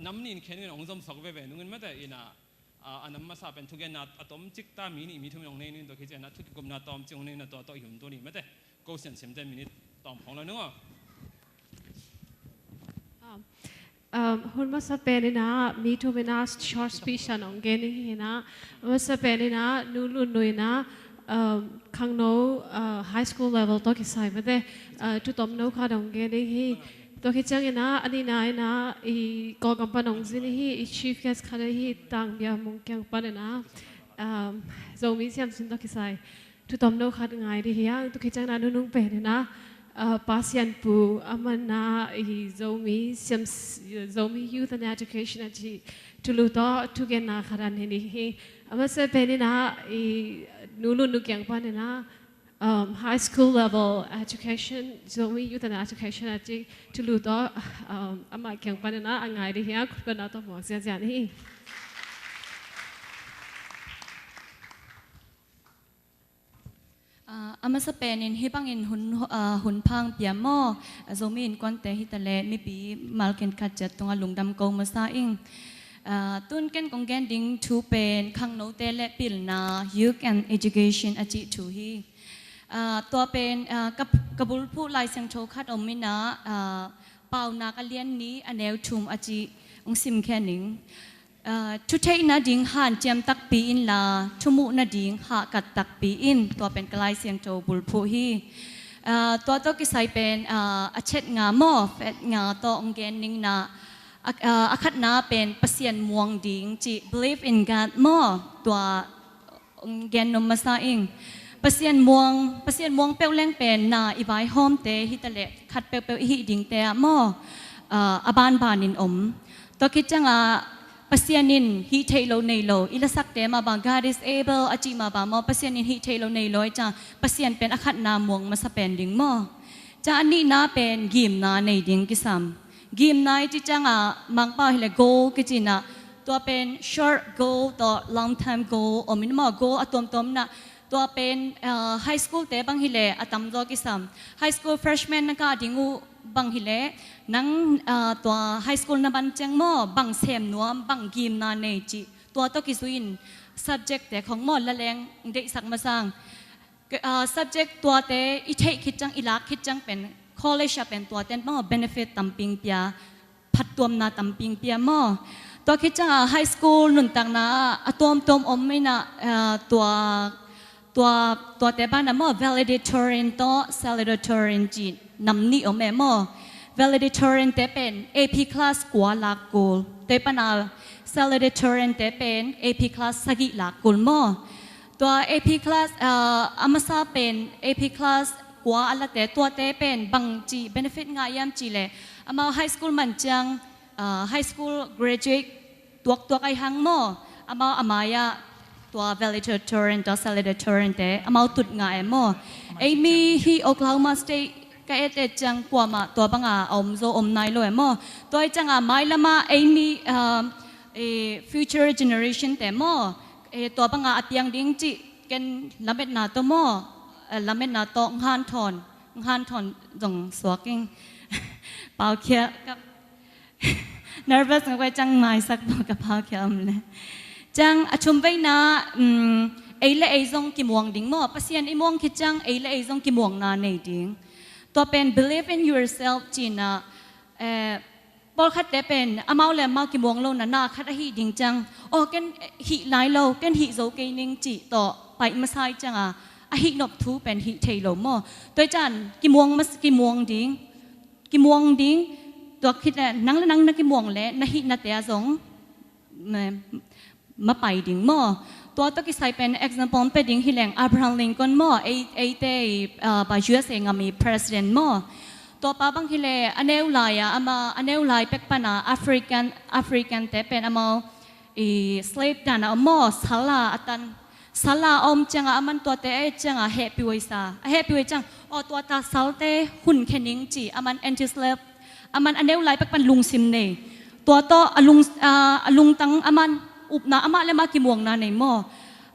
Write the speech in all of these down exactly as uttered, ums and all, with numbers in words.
nam nih in khen in hong zom sok veve nungin mate ina, a, a nam masa pen thugenna a tom cik ta mi nih mi thum in hong nei ning, tua khit ciangin a thu kikupna tawm cik hong nei na tua tawh i hun tuni mate. Ko siansiam te minute tawm khong lo nung aw. Um, um, hun masa pen ina mi thum ina short speech an hong gen hi ina, masa pen ina Nu Lun Nu ina, um, khangno, uh, high school level tawh kisai mate, uh, thutom no khat hong gen hi. Tua khit ciang ina, a nihna ina, i Kawlgam pan hong zin hi, i chief guest khat hi, Tang Bia Mung kiang pan ina, um, Zomi siamsin tawh kisai thutom no khat ngai ding hi hang. Tua khit ciang ina nunung pen ina, uh, Pasian Pu, amah ina i Zomi siam, Zomi Youth and Education a ci thulu tawh thugenna khat an hi ding hi. A masa pen ina i Nu Lun Nu kiang pan ina, um, high school level education, Zomi Youth and Education a ci thulu tawh, um, amah kiang pan ina a ngai ding hi a, khutbetna tawh muak ziahziah hi. Ah, a masa penin hih bangin hun, ah, hun phang pia maw, ah, Zomi innkuante hi ta leh mipi malkin khat ciat tungah lungdam ko masa ing. Ah, tun ken kong gen ding thu pen khangnote le pilna, youth and education a cih thu hi. Ah, tua pen, ah, ka, ka bulphuh Lai Siangtho khat om ina, ah, Paunak a lian nih a neu thum a cih hong simkhia ning. Ah, thutheih nading hanciam takpi inla, thumuh nading hahkat takpi in, tua pen ka Lai Siangtho bulphuh hi. Ah, tua tawh kisai pen, ah, a chet nga maw, phet nga tawh hong gen ning ina, a, ah, a khatna pen Pasian muang ding cih, believe in God maw, tua hong gen nuam masa ing. Pasian muang, Pasian muang peuh leng pen na i vaihawmte hi ta leh khat peuhpeuh i hih dingte ah maw, ah, a banbanin om. Tua khit ciangah Pasian in hih theih lo nei lo, i lasakte mah bang, God is able a cih mah bang maw, Pasian in hih theih lo nei lo i ciang, Pasian pen a khatna muang masa pen ding maw. Ciang a nihna pen gimna nei ding kisam. Gimna i cih ciangah Mangpau hileh goal kici ina, tua pen short goal tawh long term goal om in maw, goal a tuamtuam ina, tua pen, ah, high school te bang hileh a tamzaw kisam. High school freshman na kah ding uh bang hileh, nang, ah, tua high school na man ciang maw, bang sem nuam, bang gimna nei cih, tua tawh kizui in subject te khong maw, la leng deihsak masang. Ka, ah, subject tuate i theih khit ciang, i lak khit ciang pen college ah pen tuate maw benefit tamping pia, phattuamna tamping pia maw. Tua khit ciangah high school nuntakna ah a tuamtuam om ina, ah, tua, tua, tuate banah maw valedictorian tawh salutatorian cih nam nih om e maw. Valedictorian te pen A P class kua lak kul, tua pana salutatorian te pen A P class sagih lak kul maw. Tua A P class, ah, a masa pen A P class kua a late, tuate pen bangci benefit ngah hiam cih leh, amau high school man ciang, ah, high school graduate tuaktuak ahih hang maw, amau a mai-ah tua valedictorian, tua salutatorian te amau tut ngah e maw. Ei mi hih Oklahoma State ka et et ciang kuamah tua banga a om zo om nai lo e maw. Tua ahih ciangah mailamah ei mi, ah, eh, future generation te maw, eh, tua banga a piang ding cih ken lametna tawh maw, eh, lametna tawh nghan thawn, nghan thawn zong suak ing. Paukhia ka nervous ngak ve ciang maisak pah ka paukhia om le. Ciang a thumveina, um, ei le ei zong kimuang ding maw, Pasian i muang khit ciang ei le ei zong kimuangna nei ding. Tua pen believe in yourself cihna, eh, pawlkhatte pen amau le amau kimuang lo na, na khat ahih ding ciang, aw, ken hih lai lo, ken hih zo kei ning cih tawh paih masa i cianga, a hih nop thu pen hih thei lo maw. Tua i ciang kimuang mas-, kimuang ding, kimuang ding, tua khit le nang le nang na kimuang le na hihnate ah zong, ma, mapai ding maw. Tua tawh kisai pen example pia ding hileng Abraham Lincoln maw, ei, eite i, ah, ba U S A ngam i president maw. Tua pa bang hileh a neu lai-a, ama a neu lai pek pana African, African te pen amau i slave dana om maw, sala a tan. Sala a om cianga aman tuate a et cianga hehpih huai sa. A hehpih huai ciang, aw, tua ta salte hun khe ning ci, aman anti-slave, aman a neu lai pek pan lungsim nei. Tua tawh a lung, a, a lungtang aman upna amah le amah kimuangna nei maw.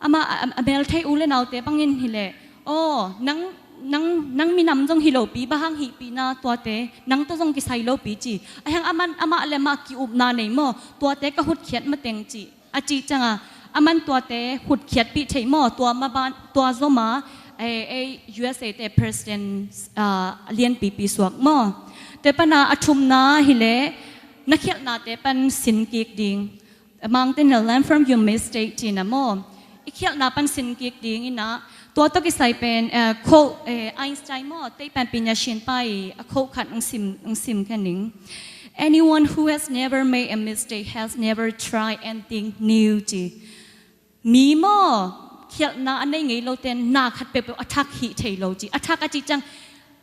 Amah a, a, a mel thei u le naute bangin hileh, aw, nang nang, nang minam zong hi lopi, bang hang hihpihna tuate nang tawh zong kisai lopi ci. A hiang aman amah le amah ki-upna nei maw, tuate ka hutkhiat mateng ci. A cih cianga aman tuate hutkhiatpih thei maw, tua maban, tua zoma ei, ei U S A te president, ah, lianpipi suak maw. Tua pana a thumna hileh na khialhnate pan sin kik ding. Among the learn from your mistake cihna maw. I khialhna pan sin kik ding inah, tua tawh kisai pen, eh, quote, eh, Einstein maw, teipan pinya shin pai a quote khat ang sim, ang sim kha ning. Anyone who has never made a mistake has never tried anything new ci. Mi maw, khialhna a nei ngei lote na khat peuhpeuh a thak hih thei lo ci. A thak a cih ciang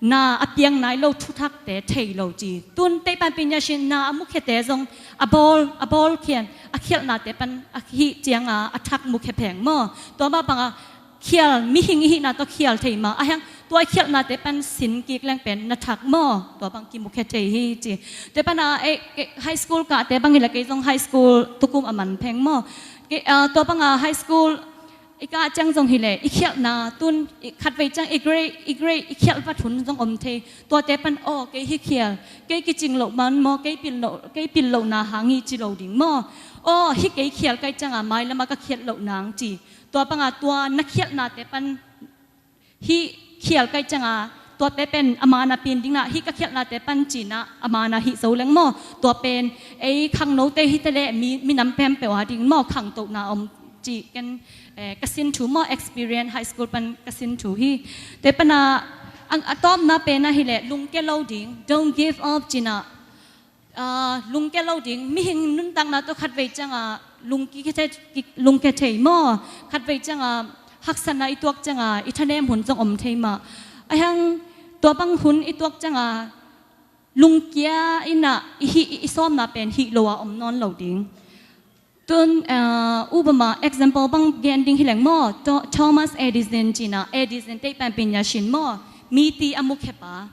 na a piang nai lo thuthakte thei lo ci. Tun teipan pinya shin na a mukhiate zong a bawl, a bawl khian, a khialhnate pan a hih cianga a thak mukhe pheng maw. Tua mah banga khial, mihing i hihna tawh khial thei mah. A hiang tua i khialhnate pan sin kik leng pen na thak maw. Tua bang kimukhe thei hi ci. Tua pana, eh, eh, high school kahte bang hileh kei zong high school tukum a man pheng maw. Kei, ah, tua banga high school i kah ciang zong hileh, i khialhna tun, i khatvei ciang i grade, i grade, i khialh vat hun zong om thei. Tuate pan, aw, kei hi khial, kei kicing loh man maw, kei pil loh, kei pil lohna hang hi ci lo ding maw. Aw, hi kei khial kai cianga mailamah ka khialh loh nang ci. Tua banga tua na khialhnate pan hih khial kai cianga tuate pen a mana pin dingna, hih ka khialhnate pan cina a mana hih zo leng maw. Tua pen ei khangnote hite le mi, minam pempeuh a ding maw, khangtohna om cih ken, eh, ka sin thu maw, experience high school pan ka sin thu hi. Tua pana a, a tawpna pen ahileh lungkia lo ding, don't give up cina. Ah, lungkia lo ding, mihing nuntakna tawh khatvei cianga lungkia thei, lungkia thei maw, khatvei cianga haksatna i tuak cianga i thanem hun zong om thei mah. A hiang tua bang hun i tuak cianga lungkia inah i hih, i, i sawmna pen hih lo a om nawn lo ding. Tun, ah, upama, example bang gen ding hileng maw, Tho-, Thomas Edison cina, Edison teipan pinya shin maw, miti a mukhepa.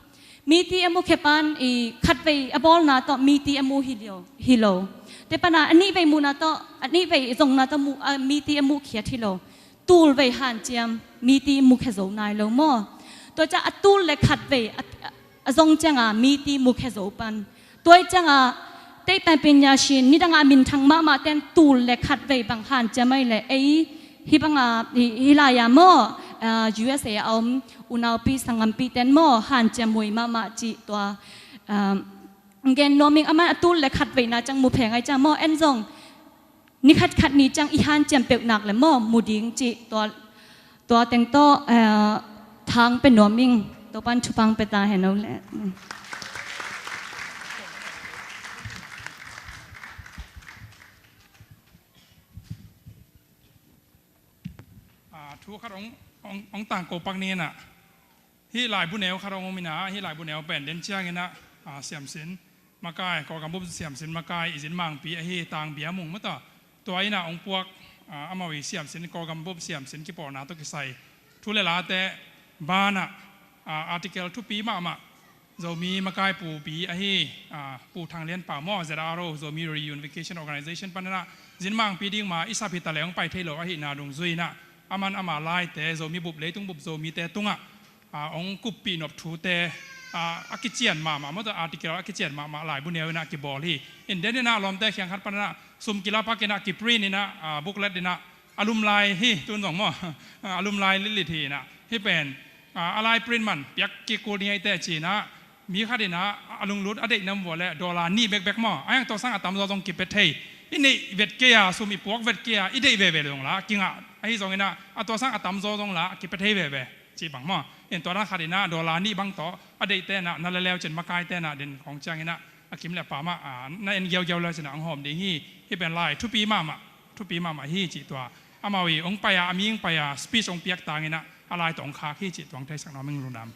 Miti a mukhepan i khatvei a bawlna tawh miti a mu hi lo, hi lo. Tua pana a nihvei muhna tawh, a nihvei zongna tawh mu, a miti a mukhiat hi lo. Tulvei hanciam miti mukhe zo nai lo maw. Tua ciang a tul le khatvei a, a, a zong cianga miti mukhe zo pan. Tua i cianga teipan pinya shin, nidanga minthang mahmah ten tul le khatvei bang hanciam ahileh ei hih banga, hih, hih lai-a maw, ah, U S A a om unaupi sangampi ten maw hanciam muai mahmah cih tua, ah, gen nuam ing, amah a tul le khatveina ciang mu pheng ai ciang maw, en zong ni khatkhat ni ciang i hanciam peuhnak le maw mu ding cih tua, tua teng tawh, eh, thang pe nuam ing. Topan thupha pia ta hen o le. Ah, thu khat ong, ong, ong tangko pak ni inah. Hih laibu neu khat ong om inah, hih laibu neu pen den ciang inah, ah, siamsin makai, Kawlgam bup siamsin makai, i zin mangpi ahi Tang Bia Mung mata. Tua inah ong puak, ah, amau i siamsin, Kawlgam bup siamsin kipawlna tawh kisai thu le late banah, ah, article thupi mahmah Zomi makai pupi ahi, ah, Pu Thang Lian Pau maw, Z R O, Zomi Reunification Organization pan inah zin mangpi ding ma i sap hi ta leh ong pai thei lo ahihna dungzui inah, aman ama laite, Zomi bup, leitung bup Zomite tungah, ah, ong kuppih nop thute, ah, a kician mahmah, mawtaw article a kician mahmah laibu neu inah kibawl hi. In den inah lawmte khiang khat pan inah sum kila pak inah kiprint inah, ah, booklet inah a lum lai hi, tun zong maw. Ah, a lum lai litlit hi inah. Hih pen, ah, a lai print man piak kik kul ni ei teh ci inah, mi khat inah a lunglut a deih nam vua le dollar nih bekbek maw. A hiang tua sang a tamzaw zong kipia thei. I neih vet kei a, sum i puak vet kei a, i deih veve zong la kingah. Ahi zong inah a tua sang a tamzaw zong la kipia thei veve cih bang maw. In tua dan khat inah dollar nih bang tawh a deihte inah na leleu cin makaite inah den khawng ciang inah a kim le a pam ah, ah, na en giaugiau le cin ah ong hawm ding hi. Hih pen lai thupi mahmah, thupi mahmah hi cih tua. Amau i ong pai a, a mi ong pai a, speech ong piak tang inah a lai tawh ong khak hi cih tua ong theisak nuam ing, lungdam.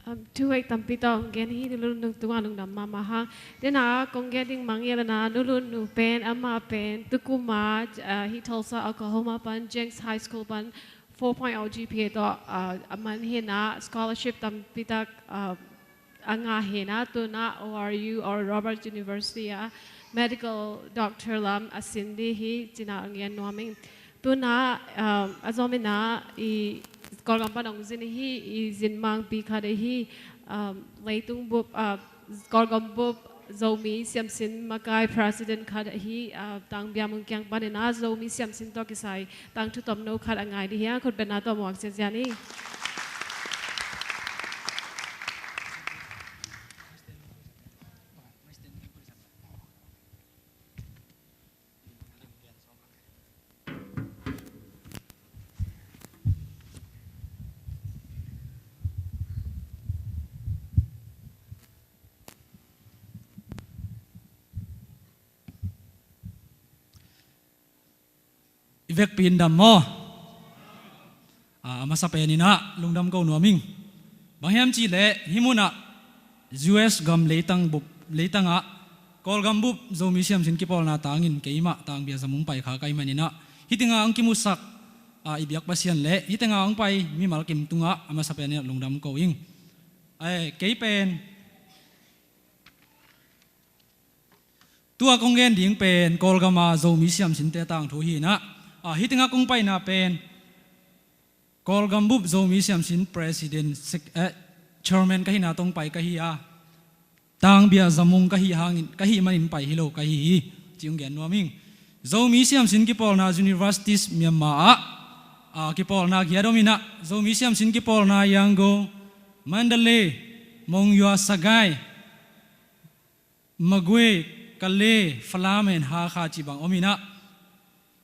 Um, thu hoih tampi tawh hong gen hi, lung, lung, tungah lungdam mahmah hang. Dena kong gen ding mangngilh na, Nu Lun Nu pen, amah pen tukum a, uh, hih Tulsa, Oklahoma pan, Jenks High School pan four point oh G P A tawh, uh, a man hi na, scholarship tampi tak, uh, a ngah hi na, tuna O R U, Oral Roberts University ah medical doctor lam a sin ding hi cih na hong gen nuam ing. Tuna, um, a zom ina i Kawlgam pan hong zin hi, i zin mangpi khat hi, um, leitung bup, uh, Kawlgam bup Zomi Siamsin makai president khat hi, uh, Tang Bia Mung kiang pan ina Zomi Siamsin tawh kisai tangthu tomno khat a ngai dih hi a, khutbetna tawh muak ziazia ni. I vekpi in dam maw? A, a masa pen ina lungdam ko nuam ing. Bang hiam cihleh hih munah U S gam leitang bup, leitangah Kawlgam bup Zomi Siamsin kipawlna tangin keimah Tang Bia Za Mung pai kha ka hih man ina, hih tengah hong kimusak, a, i biak Pasian le hih tengah hong pai mimal kim tungah a masa pen ina lungdam ko ing. Ai, kei pen tua kong gen ding pen Kawlgam a Zomi Siamsinte tangthu hi ina, a, hih tengah kong paina pen Kawlgam bup Zomi Siamsin president, sec-, eh, chairman ka hihna tawh hong pai ka hi a, Tang Bia Za Mung ka hih hangin, ka hih manin pai hi lo ka hi hi, ci hong gen nuam ing. Zomi Siamsin kipawlna universities Myanmar ah, a, kipawlna giat om ina, Zomi Siamsin kipawlna Yangon, Mandalay, Monywa, Sagaing, Magway, Kale, Falam and Hakha ci bang om ina,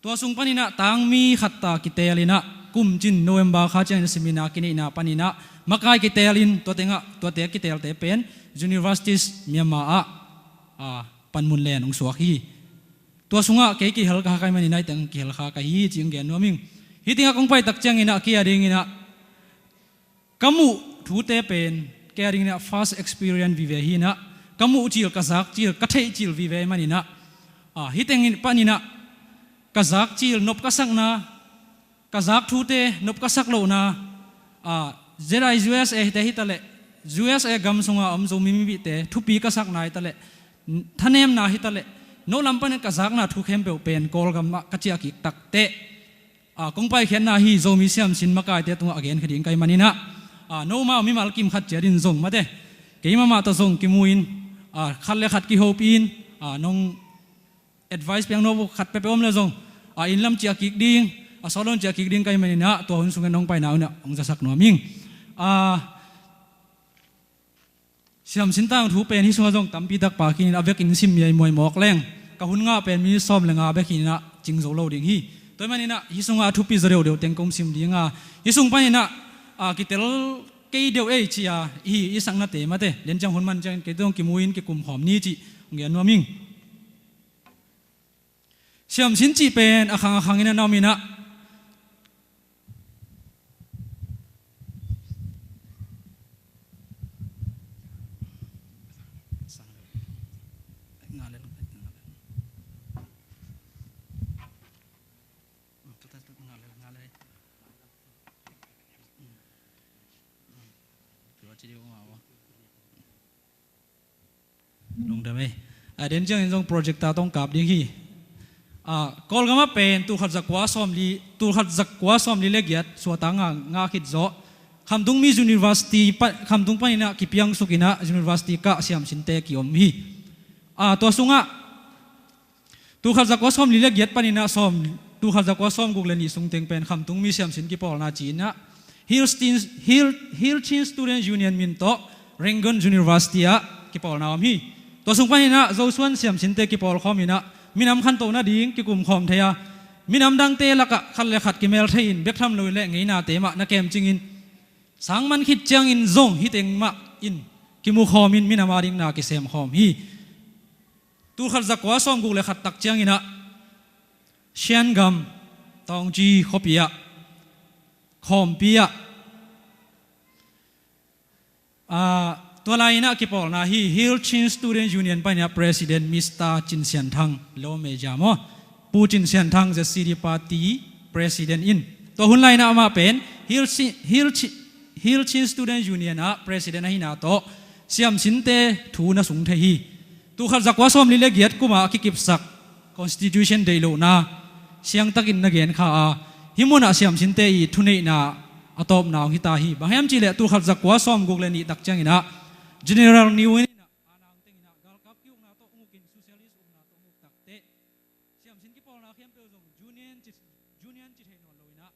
tua sung pan ina tangmi khat ta kiteel ina, kum cin November kha ciangin seminar kineihna pan ina, makai kiteel in tua tengah, tuate kiteelte pen universities Myanmar ah, a, panmun len hong suak hi. Tua sungah kei kihel kha ka hih man ina, hih teng kihel kha ka hi ci hong gen nuam ing. Hih tengah kong pai tak ciang ina, kei a ding ina ka muh thute pen kei a ding ina first experience vive hi ina, ka muh cil, ka zak cil, ka theih cil vive man ina, a, hih teng pan ina ka zak cil, nop ka sakna, ka zak thute, nop ka sak lohna, a, Z I U S A hite hi taleh, U S A gam sunga om Zomi mipihte thupi ka sakna hi taleh, thanemna hi taleh, no lam panin ka zakna thu khempeuh pen Kawlgam ah ka ciah kik tak teh, a, kong paikhiatna hi Zomi Siamsin makaite tungah a gen kha ding ka hih man ina, a, nomau mimal kim khat ciat in zong mate, keimah mah tawh zong kimu in, a, khat le khat kihopih in, a, nong advice piang no khat peuhpeuh om le zong, a, inn lam ciah kik ding, a, sawt lam ciah kik ding ka hih man ina, tua hun sungin nong paina un ah hong zasak nuam ing. A, Siamsin tangthu pen hih sungah zong tampi tak pha khin ina, a vekin sim miaimuai mawk leng ka hun ngah pen minute sawm le nga bek hi ina, cing zo lo ding hi. Tua hih man ina hih sungah a thupi zaw deuhdeuh teng kong sim ding a, hih sung pan ina, a, kitel kei deuh ei ci a, i, i saknate mate, den ciang hun man ciangin kei tawh kimu in kikum khawm ni ci hong gen nuam ing. Siamsin cih pen a khang a khang in a na om ina, lungdam ei. A, den ciangin zong projector tawh kap ding hi. A, Kawlgam ah pen tulkhat zakua sawmli, tulkhat zakua sawmli le giat suata nga, nga khit zawh Khamtung Mission University pa, Khamtung pan ina kipiangsuk ina university kah siamsinte kiom hi. A, tua sungah tulkhat zakua sawmli le giat pan ina sawm, tulkhat zakua sawmguk le nih sung teng pen Khamtung Mi Siamsin kipawlna ci ina Hill Chin, Hill, Hill Chin Student Union min tawh Rangoon University ah kipawlna om hi. Tua sung pan ina Zosuan siamsinte kipawlkhawm ina minam khanto nading kikumkhawm thei a, minam dangte lakah khat le khat kimel thei in bek tham lo in le ngeinate mah na kemcing in sang man khit ciangin zong hih teng mah in kimukhawm in minam ading na kisemkhawm hi. Tulkhat zakua sawmguk le khat tak ciang ina Shan gam Taungci khuapi ah, khawmpi ah, a, tua lai ina kipawlna hi. Hill Chin Student Union pan ina President Mister Cin Sian Thang, Law Major maw, Pu Cin Sian Thang, Z C D Party President in, tua hun lai ina amah pen Hill Chin, Hill Chin, Hill Chin Student Union ah President ahina tawh siamsinte thu na sung thei hi. Tulkhat zakua sawmli le giat kuma a kikipsak Constitution deih lohna, siangtakin na gen kha a, hih munah siamsinte i thuneihna a tawpna hong hita hi. Bang hiam cihleh tul khat zakua sawmguk le nih tak cianginah General New Inn inah a nang tenginah galkap ki-ukna tawh hong ukin socialist ukna tawh hong uk takteh siamsin kipawlna khempeuh zong union ci, union ci thei nawn loinah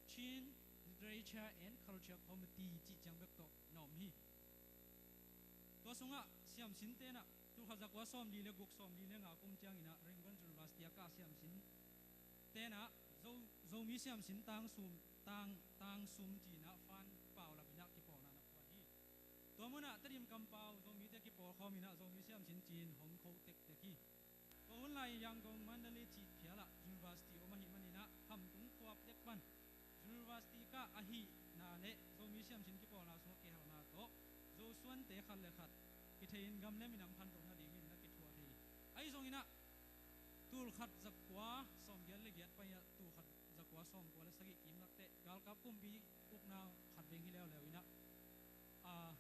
Chin Literature and Culture Committee cih ciang bek tawh na om hi. Tua sungah siamsin tenah tul khat zakua sawmli le guk, sawmli le nga kum cianginah Rangoon University a kah siamsin tenah Zo, Zomi siamsin tang sum, tang, tang sum cinah fan paulap inah kipawlna na phuan hi. Tua munah Tedim kampau Zomite kipawlkhawm inah Zomi siamsin cin hong kho tektek hi. Tua hun lai Yangon, Mandalay cih phialah university om ahih maninah Khamtung khuap tek pan university kah ahihna le Zomi siamsin kipawlna sungah kihelna tawh Zosuante khat le khat kithei-in gam le minam khantoh nadingin na kithuah thei hi. Ahi zonginah tul khat zakua sawmgiat le giat paninah tul khat zakua sawmkua le sagih kim takteh galkap kumpi ukna khat veng hi leuleu inah, a,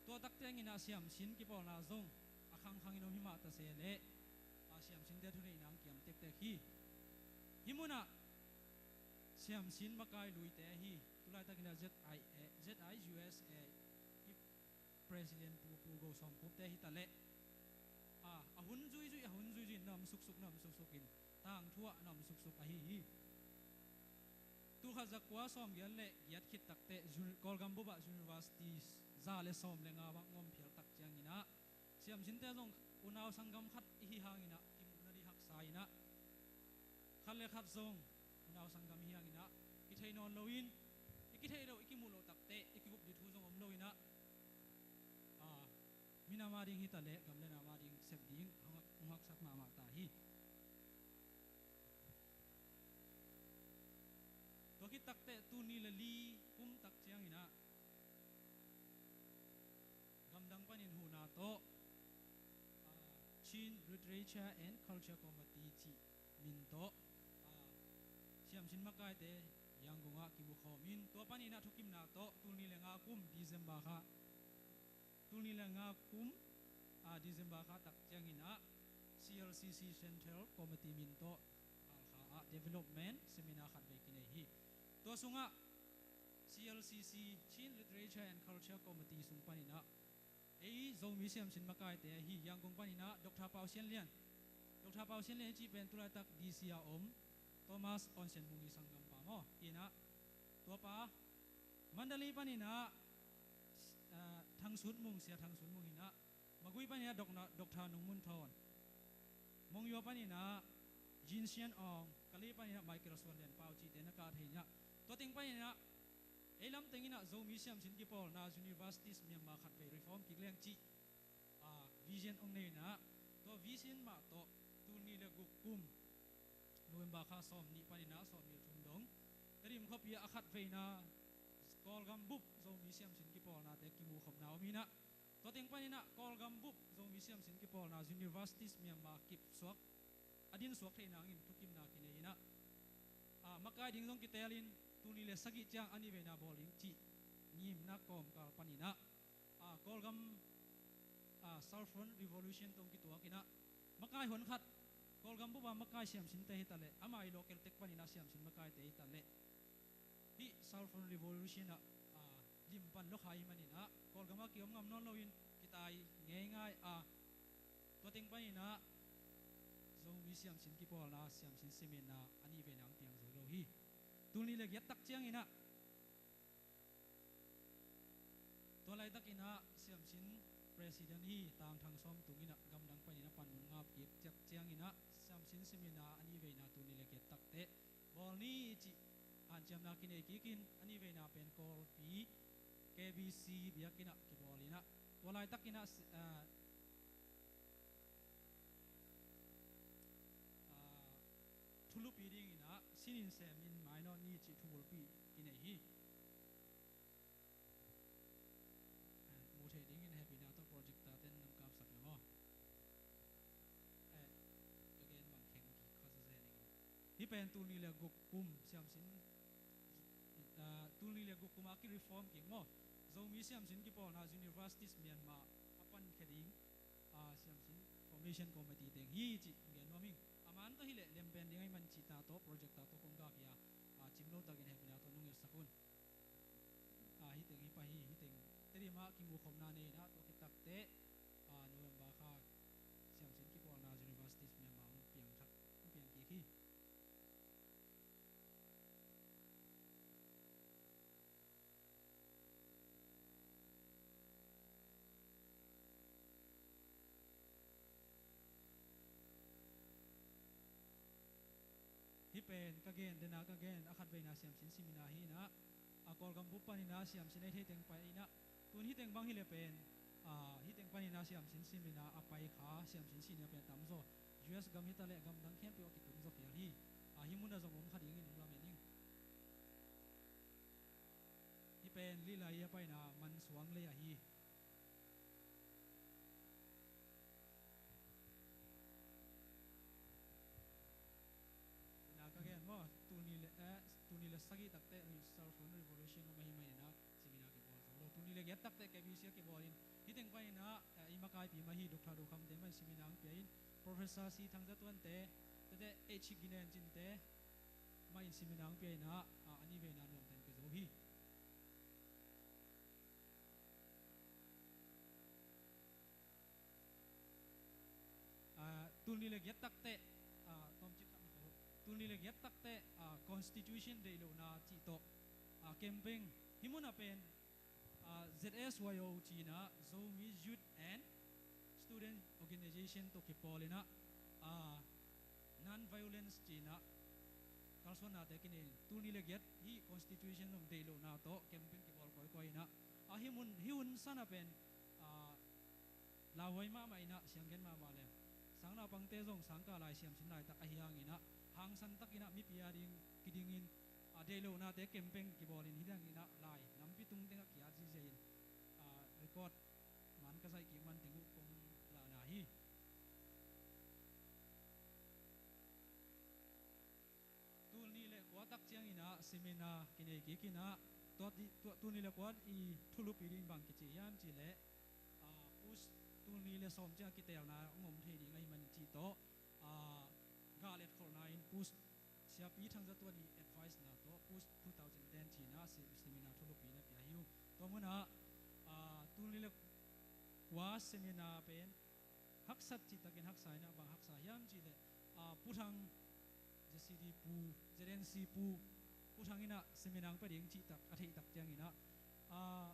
tua tak cianginah siamsin kipawlna zong a khangkhangin om hi mah ta se leh, a, siamsinte thuneihna hong kiam tektek hi. Hih munah siamsin makai luite ahi tulaitakinah Z I A, Z I U S A i President Pu Pu Go Sawm Khup te hi taleh, a, a hun zuizui, a hun zuizui in na om suksuk, na om suksukin tangthu ah na om suksuk ahi hi. Tul khat zakua sawmgiat le giat khit takteh uni-, Kawlgam bupah university za le sawm le nga bang om phial tak cianginah siamsinte zong unau sanggam khat i hi hanginah kimuh nading haksa inah khat le khat zong unau sanggam i hi hanginah kithei nawn loin i kithei loh, i kimuh loh takteh i kigup ding thu zong om loinah, a, minam ading hi taleh gam le nam ading sep ding hong hak, hong haksak mahmah ta hi. Tua khit takteh tul nih le li kum tak cianginah gamdang panin huhna tawh, a, Chin Literature and Culture Committee cih min tawh, a, siamsin makaite Yangon ah kimukhawmin tua paninah thukimna tawh tul nih le nga kum December kha, tul nih le nga kum, a, December kha tak cianginah C L C C Central Committee min tawh Halkha ah development seminar khat vei kinei hi. Tua sungah C L C C, Chin Literature and Culture Committee sung paninah ei Zomi siamsin makaite ahi Yangon paninah Doctor Pau Sian Lian, Doctor Pau Sian Lian i cih pen tulaitak D C a om Thomas Onsen Mung i sanggampa maw inah, tuapa Mandalay paninah, a, Thang Sut Mung, Sia Thang Sut Mung inah, Magway paninah Dok-, Doctor Nung Mun Thawn, Monywa paninah Jin Sian Aung, Kale paninah Michael Suan Lian Pau cihte na kah thei inah, tua teng paninah ei lam tenginah Zomi siamsin kipawlna universities Myanmar khat vei reform kik leng cih, a, vision hong nei inah, tua vision mah tawh tul nih le guk kum November kha sawm nih paninah sawm nih le thum dong Tedim khuapi ah a khat veina Kawlgam bup Zomi siamsin kipawlnate kimukhopna om inah, tua teng paninah Kawlgam bup Zomi siamsin kipawlna universities Myanmar kipsuak, a dinsuak theih nangin thukimna kinei inah, a, makai ding zong kitelin tul nih le sagih ciang a nih veina bawl ding cih ngimna kawmkal paninah, a, Kawlgam, a, South Front Revolution tawh kituak inah makai honkhat Kawlgam bupa makai siamsinte hi taleh ama i local tek paninah siamsin makaite hi taleh hih South Front Revolution ah, a, lim pan lua kha ahih maninah Kawlgam ah kiom ngam nawn loin kitai ngeingai a, tua teng paninah Zomi siamsin kipawlna siamsin seminna a nih veina hong piang zo lo hi. Tul nih le giat tak cianginah tua laitakinah siamsin president hi Tang Thang Sawm Tung inah gamdang paninah panmun ngap kik ciak cianginah siamsin seminna a nih veina tul nih le giat takteh bawl ni cih hanciamna kinei kikin a nih veina pen Kawlpi K B C biakinn ah kibawl inah tua laitakinah si-, a, a, thulupi dinginah sinin semin mainawt ni cih thubulpi kinei hi. A, mu theih dingin hehpihna tawh projector ten nong kapsak le maw? A, ka gen bang kheng kik kha zazen ing. Hih pen tul nih le guk kum siamsin, a, tul nih le guk kum a kireform kik maw, Zomi siamsin kipawlna universities Myanmar a pankhia ding, a, siamsin formation committee teng hi cih gen nuam ing. A Ban tawh hileh lem pen ding ahih man cihta tawh projector tawh kong gah hi a, a, cim lo takin hehpihna tawh nong etsak un. A, hiteng hi pah hi, hiteng Tedim ah kimukhopna nei in ah, tua khit takteh, a, November kha siamsin kipawlna Universities Myanmar hong piang thak, hong piang kik hi. Hih pen ka gen, dena ka gen, a khatveina siamsin seminar hi in ah, a, Kawlgam bup panin ah siamsin a i theiteng pai in ah, tun hiteng bang hileh pen, a, hiteng panin ah siamsin seminar a pai kha siamsin senior pen a tamzaw U S gam hitaleh gamdang khempeuh a kitung zaw phial hi. A, hih munah zong om kha dingin hong lamen ing. Hih pen Lila i a paina Mansuang lei ahi. Ina ka gen maw, tul nih le, eh, tul nih le sagih takteh cell phone revolution om ahih manin ah seminar kibawl zo lo. Tul nih le giat takteh K B C a kibawl in, hiteng panin ah, eh, i makaipi mah hi Doctor Do Kham te mah in seminar hong pia in, Professor C Thang Za Tuan te, tate H Ginen Cin te mah in seminar hong pia in ah, ah, a nih veina nuamten kizo hi. Ah, tul nih le giat takteh, ah, tawmcik khat na ko. Tul nih le giat takteh, ah, constitution deih lohna cih tawh, ah, campaign. Hih munah pen, ah, Z S Y O ci-in ah Zomi Youth and Student Organization tawh kipawl in ah, ah, non-violence ci-in ah kalsuannate kinei in, tul nih le giat hih constitution zong deih lohna tawh campaign kibawl kawikawi in ah, ah, hih mun, hih hun san ah pen, ah, lauhuai mahmah in ah, sianggen mahmah le sangnaupangte zong sangkah lai siamsin laitak ahih hangin ah, hangsan takin ah mipi a ding kidingin, a, deih lohnate campaign kibawl in, hih dangin ah lai nampi tung tengah ki-at zihziah in, a, record man ka zaih kik man teng uh kong lahna hi. Tul nih le kua tak ciangin ah seminar kinei kik in ah, tua ti, tua, tul nih le kua i thulupi ding bang kici hiam cih leh, ah, post tul nih le sawm ciang kiteelna hong om thei ding ahih manin cih tawh, ah, gah letkholhna in post Siapi Thang Za Tuan i advice na tawh post two thousand ten ci-in ah se-, seminar thulupi na pia hi uh. Tua munah, ah, tul nih le kua seminar pen haksat cihtakin haksa in ah, bang haksa hiam cih leh, ah, Pu Thang, Z C D pu, Z N C pu, Pu Thang in ah seminar hong pia ding cihtak a theihtak ciangin ah, ah,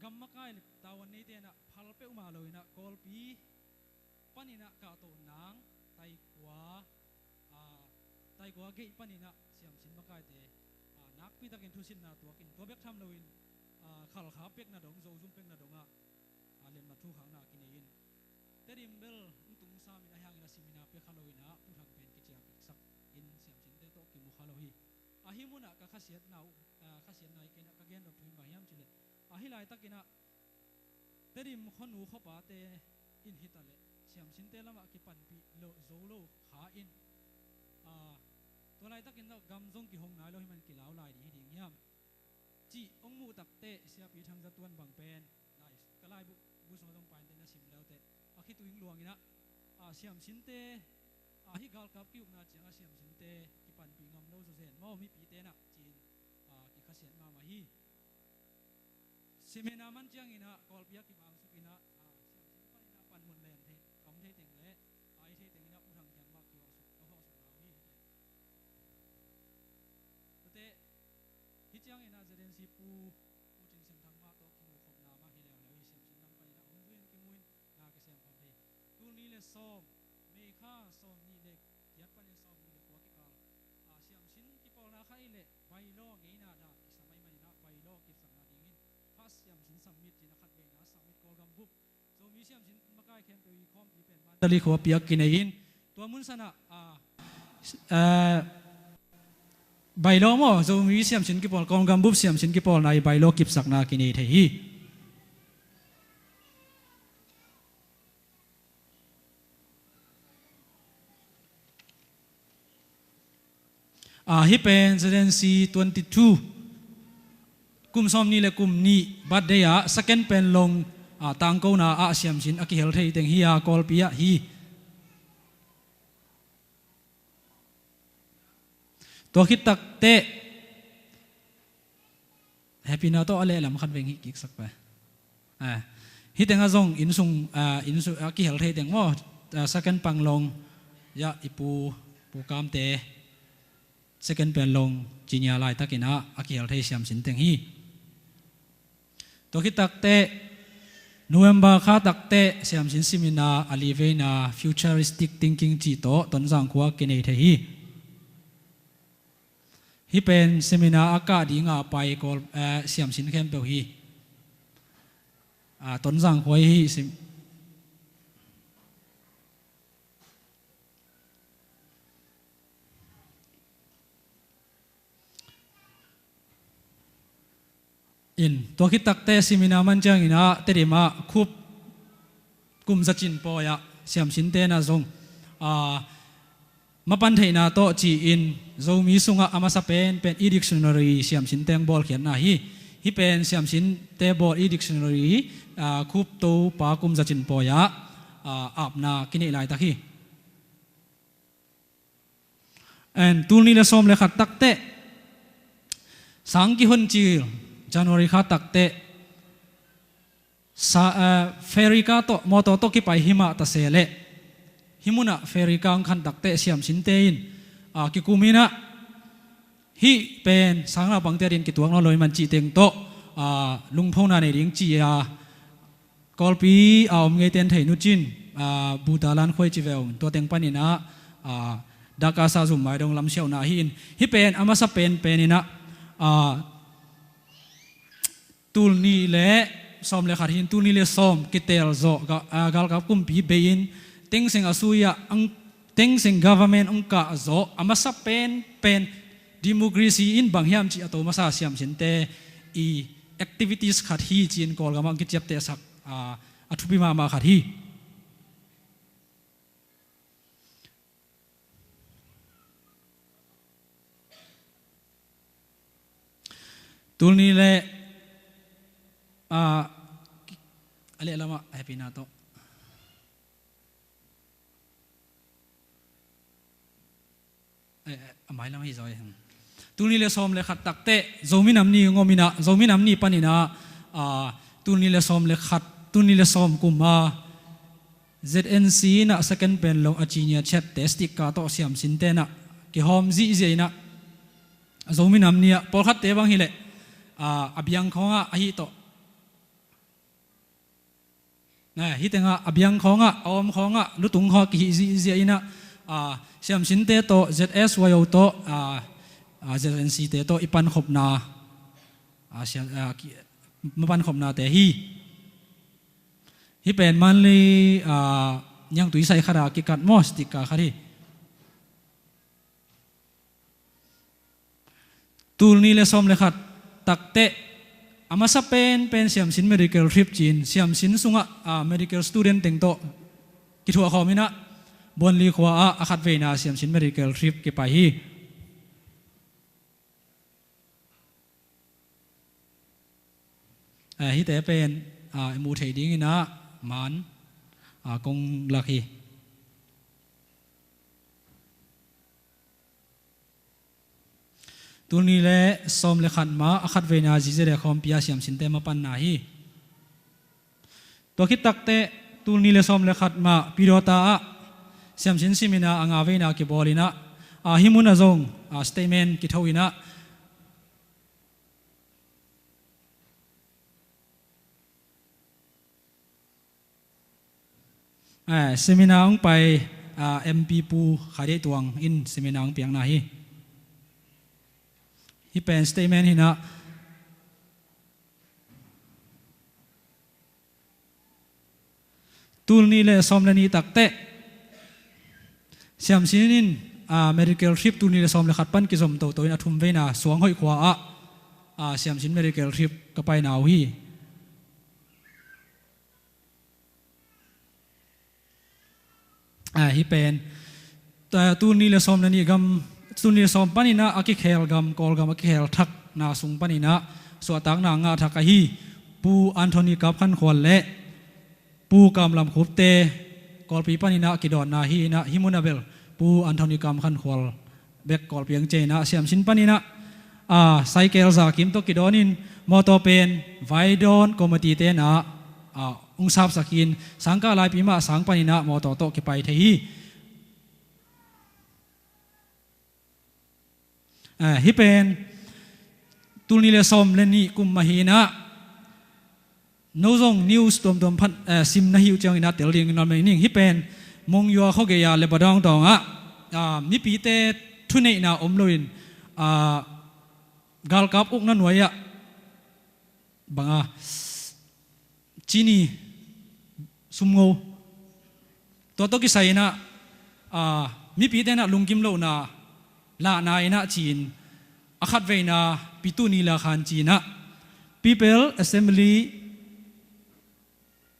gam makai le tavuan neite in ah phal peuhmah lo in ah, Kawlpi panin ah kahtoh nang, taikua, ah, taikua geih panin ah siamsin makaite, ah, nakpitakin thusitna tuakin, tua bek tham loin, ah, khalkhap pekna dong, zozum pekna dongah, ah, letmat thukhakna kinei in, Tedim bel hong tung sam in, ahih hangin ah seminar pia kha lo in ah, Pu Thang pen kiciapiksak in, siamsinte tawh kimu kha lo hi. Ahi munah ka khasiatna uh, ah, khasiatna hi kei in ah, ka gen nop thu hi bang hiam cih leh, ahi laitakin ah Tedim khuanu khuapate in hitaleh siamsinte lamah kipanpih lo, zo lo kha in, ah, tua laitakin ah gam zong kihong nai lo, hih man kilau lai ding hi ding hiam cih hong muh takteh, Siapi Thang Za Tuan bang pen, lai, ka laibu, bu sung zong painte na sim leuteh, a khituing luang in ah, ah, siamsinte, ah, hih galkap ki-ukna ciangah siamsinte kipanpih ngam lo zawzen maw mipite in ah ci-in, ah, kikhasiat mahmah hi. Seminar man ciangin ah Kawlpi ah kibangsuk in ah, ah, siamsin panin ah panmun len thei, a om thei teng le, a i thei tengin ah Pu Thang kiang mah kihawhsuk, a hawhsuk nau hi. Tate, hih ciangin ah Z N C pu, Pu Cin Sian Thang mah tawh kimukhopna mah hi leuleu hi, siamsin lam panin ah hong zui in kimu in na kisem khawm thei. Tul nih le sawm, May kha sawm nih le giat panin sawm nih le kua kikal, ah, siamsin kipawlna kha i leh bylaw ngeina dan kisam ahih manin ah bylaw kipsakna dingin first siamsin submit ci-in ah khatveina submit Kawlgam bup Zomi siamsin makai khempeuh i khawmpi pen Mandalay khua piak kinei in, tua mun sanah, ah, ah, bylaw maw, Zomi siamsin kipawl, Kawlgam bup siamsin kipawlna i bylaw kipsakna kinei thei hi. Ah, hih pen Z N C twenty-two, kum sawm nih le kum nih birthday ah second pen long a, tangkona ah siamsin a kihel thei teng hi a, Kawlpi ah hi. Tua khit takteh, Happy na tawh a lehlam khat veng hih kiksak pe. A, hih tengah zong innsung, a, innsung a kihel thei teng maw, a, second panglong, ya, i pu, Pu Kamte, second panglong, cinia laitakin ah a kihel thei siamsin teng hi. Tua khit takteh, November kha takteh siamsin seminar a li veina futuristic thinking cih tawh Tonzang khua kinei thei hi. Hih pen seminar a kah dinga pai Kawl, eh, siamsin khempeuh hi. Ah, Tonzang khua hi sem- In, tua khit takteh seminar man ciangin ah Tedim ah Khup kum zacin pawi ah siamsinte na zong, a, mapan theihna tawh ci-in Zomi sungah a masa penpen e-dictionary siamsinte ang bawlkhiatna hi. Hih pen siamsinte bawl e-dictionary, a, Khup Topa kum zacin pawi ah, a, apna kineih laitak hi. And tul nih le sawm le khat takteh, sang kihon cil, January kha takteh, sa, eh, ferry ka tawh, mawtaw tawh kipai himah ta se leh, hih munah ferry ka ang khan takteh siamsinte in, ah, kikum inah, hih pen sang naupangte adin kituak nawn lo i man cih teng tawh, ah, lungphona nei ding ci a, Kawlpi a om ngeiten thei nucin, a, Bhutan khua i ci ve uh, tua teng panin ah, a, Dhaka sah zum mai dong lam siauhna hi in, hih pen a masa penpen inah, a, tul nih le sawm le khat hi in, tul nih le sawm kitel zawh ga-, a, galkap kumpi bei in, Thein Sein a sui ah ang Thein Sein government hong kah zawh a masa penpen democracy in bang hiam cih a to masa siamsinte i activities khat hi ci-in Kawlgam ah hong kiciaptehsak, a, a thupi mahmah khat hi. Tul nih le, a, a lehlam ah Happy na tawh. Eh, eh, a mailam hi zaw e. Tul nih le sawm le khat takteh Zomi Nam Ni ngawm inah, Zomi Nam Ni panin ah, a, tul nih le sawm le khat, tul nih le sawm kum a Z N C inah second panglong a cinia ciatte sticker tawh siamsinte nah kihawm zihziah inah, Zomi Nam Ni ah pawlkhatte bang hileh, a, a biang khawngah ahi tawh. Na, hih tengah a biang khawngah, a om khawngah, lutung khawngah kihih zihziah inah, a, siamsinte tawh, Z S Y O tawh, a, a, Z N C te tawh i pankhopna, a, sia-, a, ki-, mapankhopnate hi. Hih pen Mandalay, a, niangtui sai khat a kikat maw, sticker khat hi. Tul nih le sawm le khat takteh a masa penpen siamsin medical trip ci-in siamsin sungah, a, medical student teng tawh kithuah khawm inah Buanli khua ah a khatveina siamsin medical trip kipai hi. A, hihte pen, a, i muh theih ding inah man, a, kong lak hi. Tul nih le sawm le khat ma a khatveina zizia le khawmpi a siamsinte mapanna hi. Tua khit takteh tul nih le sawm le khat ma Pidawta ah siamsin simina a nga veina kibawl inah, a, hih munah zong, a, statement kitho inah, a, seminar hong pai, a, M P Pu Khai Deih Tuang in seminar hong piakna hi. Hih pen statement hi inah, tul nih le sawm le nih takteh siamsin in, a, medical trip tul nih le sawm le khat pan kizom toto in a thum veina Suanghoih khua ah, a, siamsin medical trip ka paina uh hi. A, hih pen, a, tul nih le sawm le nih gam, tul nih le sawm panin ah a kikhel gam, Kawlgam a kikhel thakna sung panin ah suahtakna ngah thak ahi Pu Anthony Kap Khan Khual le Pu Kam Lam Khupte Kawlpi paninah kidawnna hi inah, hih munah bel Pu Anthony Kam Khan Khual bek Kawlpi ang cia inah, siamsin paninah, a, Saikel Za Kim tawh kidawnin mawtaw pen vaidawn committee tenah, a, ung sapsak hi in, sangkah laipi mah sang paninah mawtaw tawh kipai thei hi. Eh, hih pen tul nih le sawm le nih kum mah hi inah, no zong news tuamtuam phan, eh, sim na hi uh ciangin ah tel dingin na mei ning. Hih pen Monywa khuagei-a Lebadong tawngah, ah, mipite thuneihna om loin, ah, galkap ukna nuai-ah banga, cini, sumngo, tua tawh kisai inah, a, mipite inah lungkim lohna lahna inah ci-in, a khatveina Pi Tuni La Khan ci inah, People Assembly,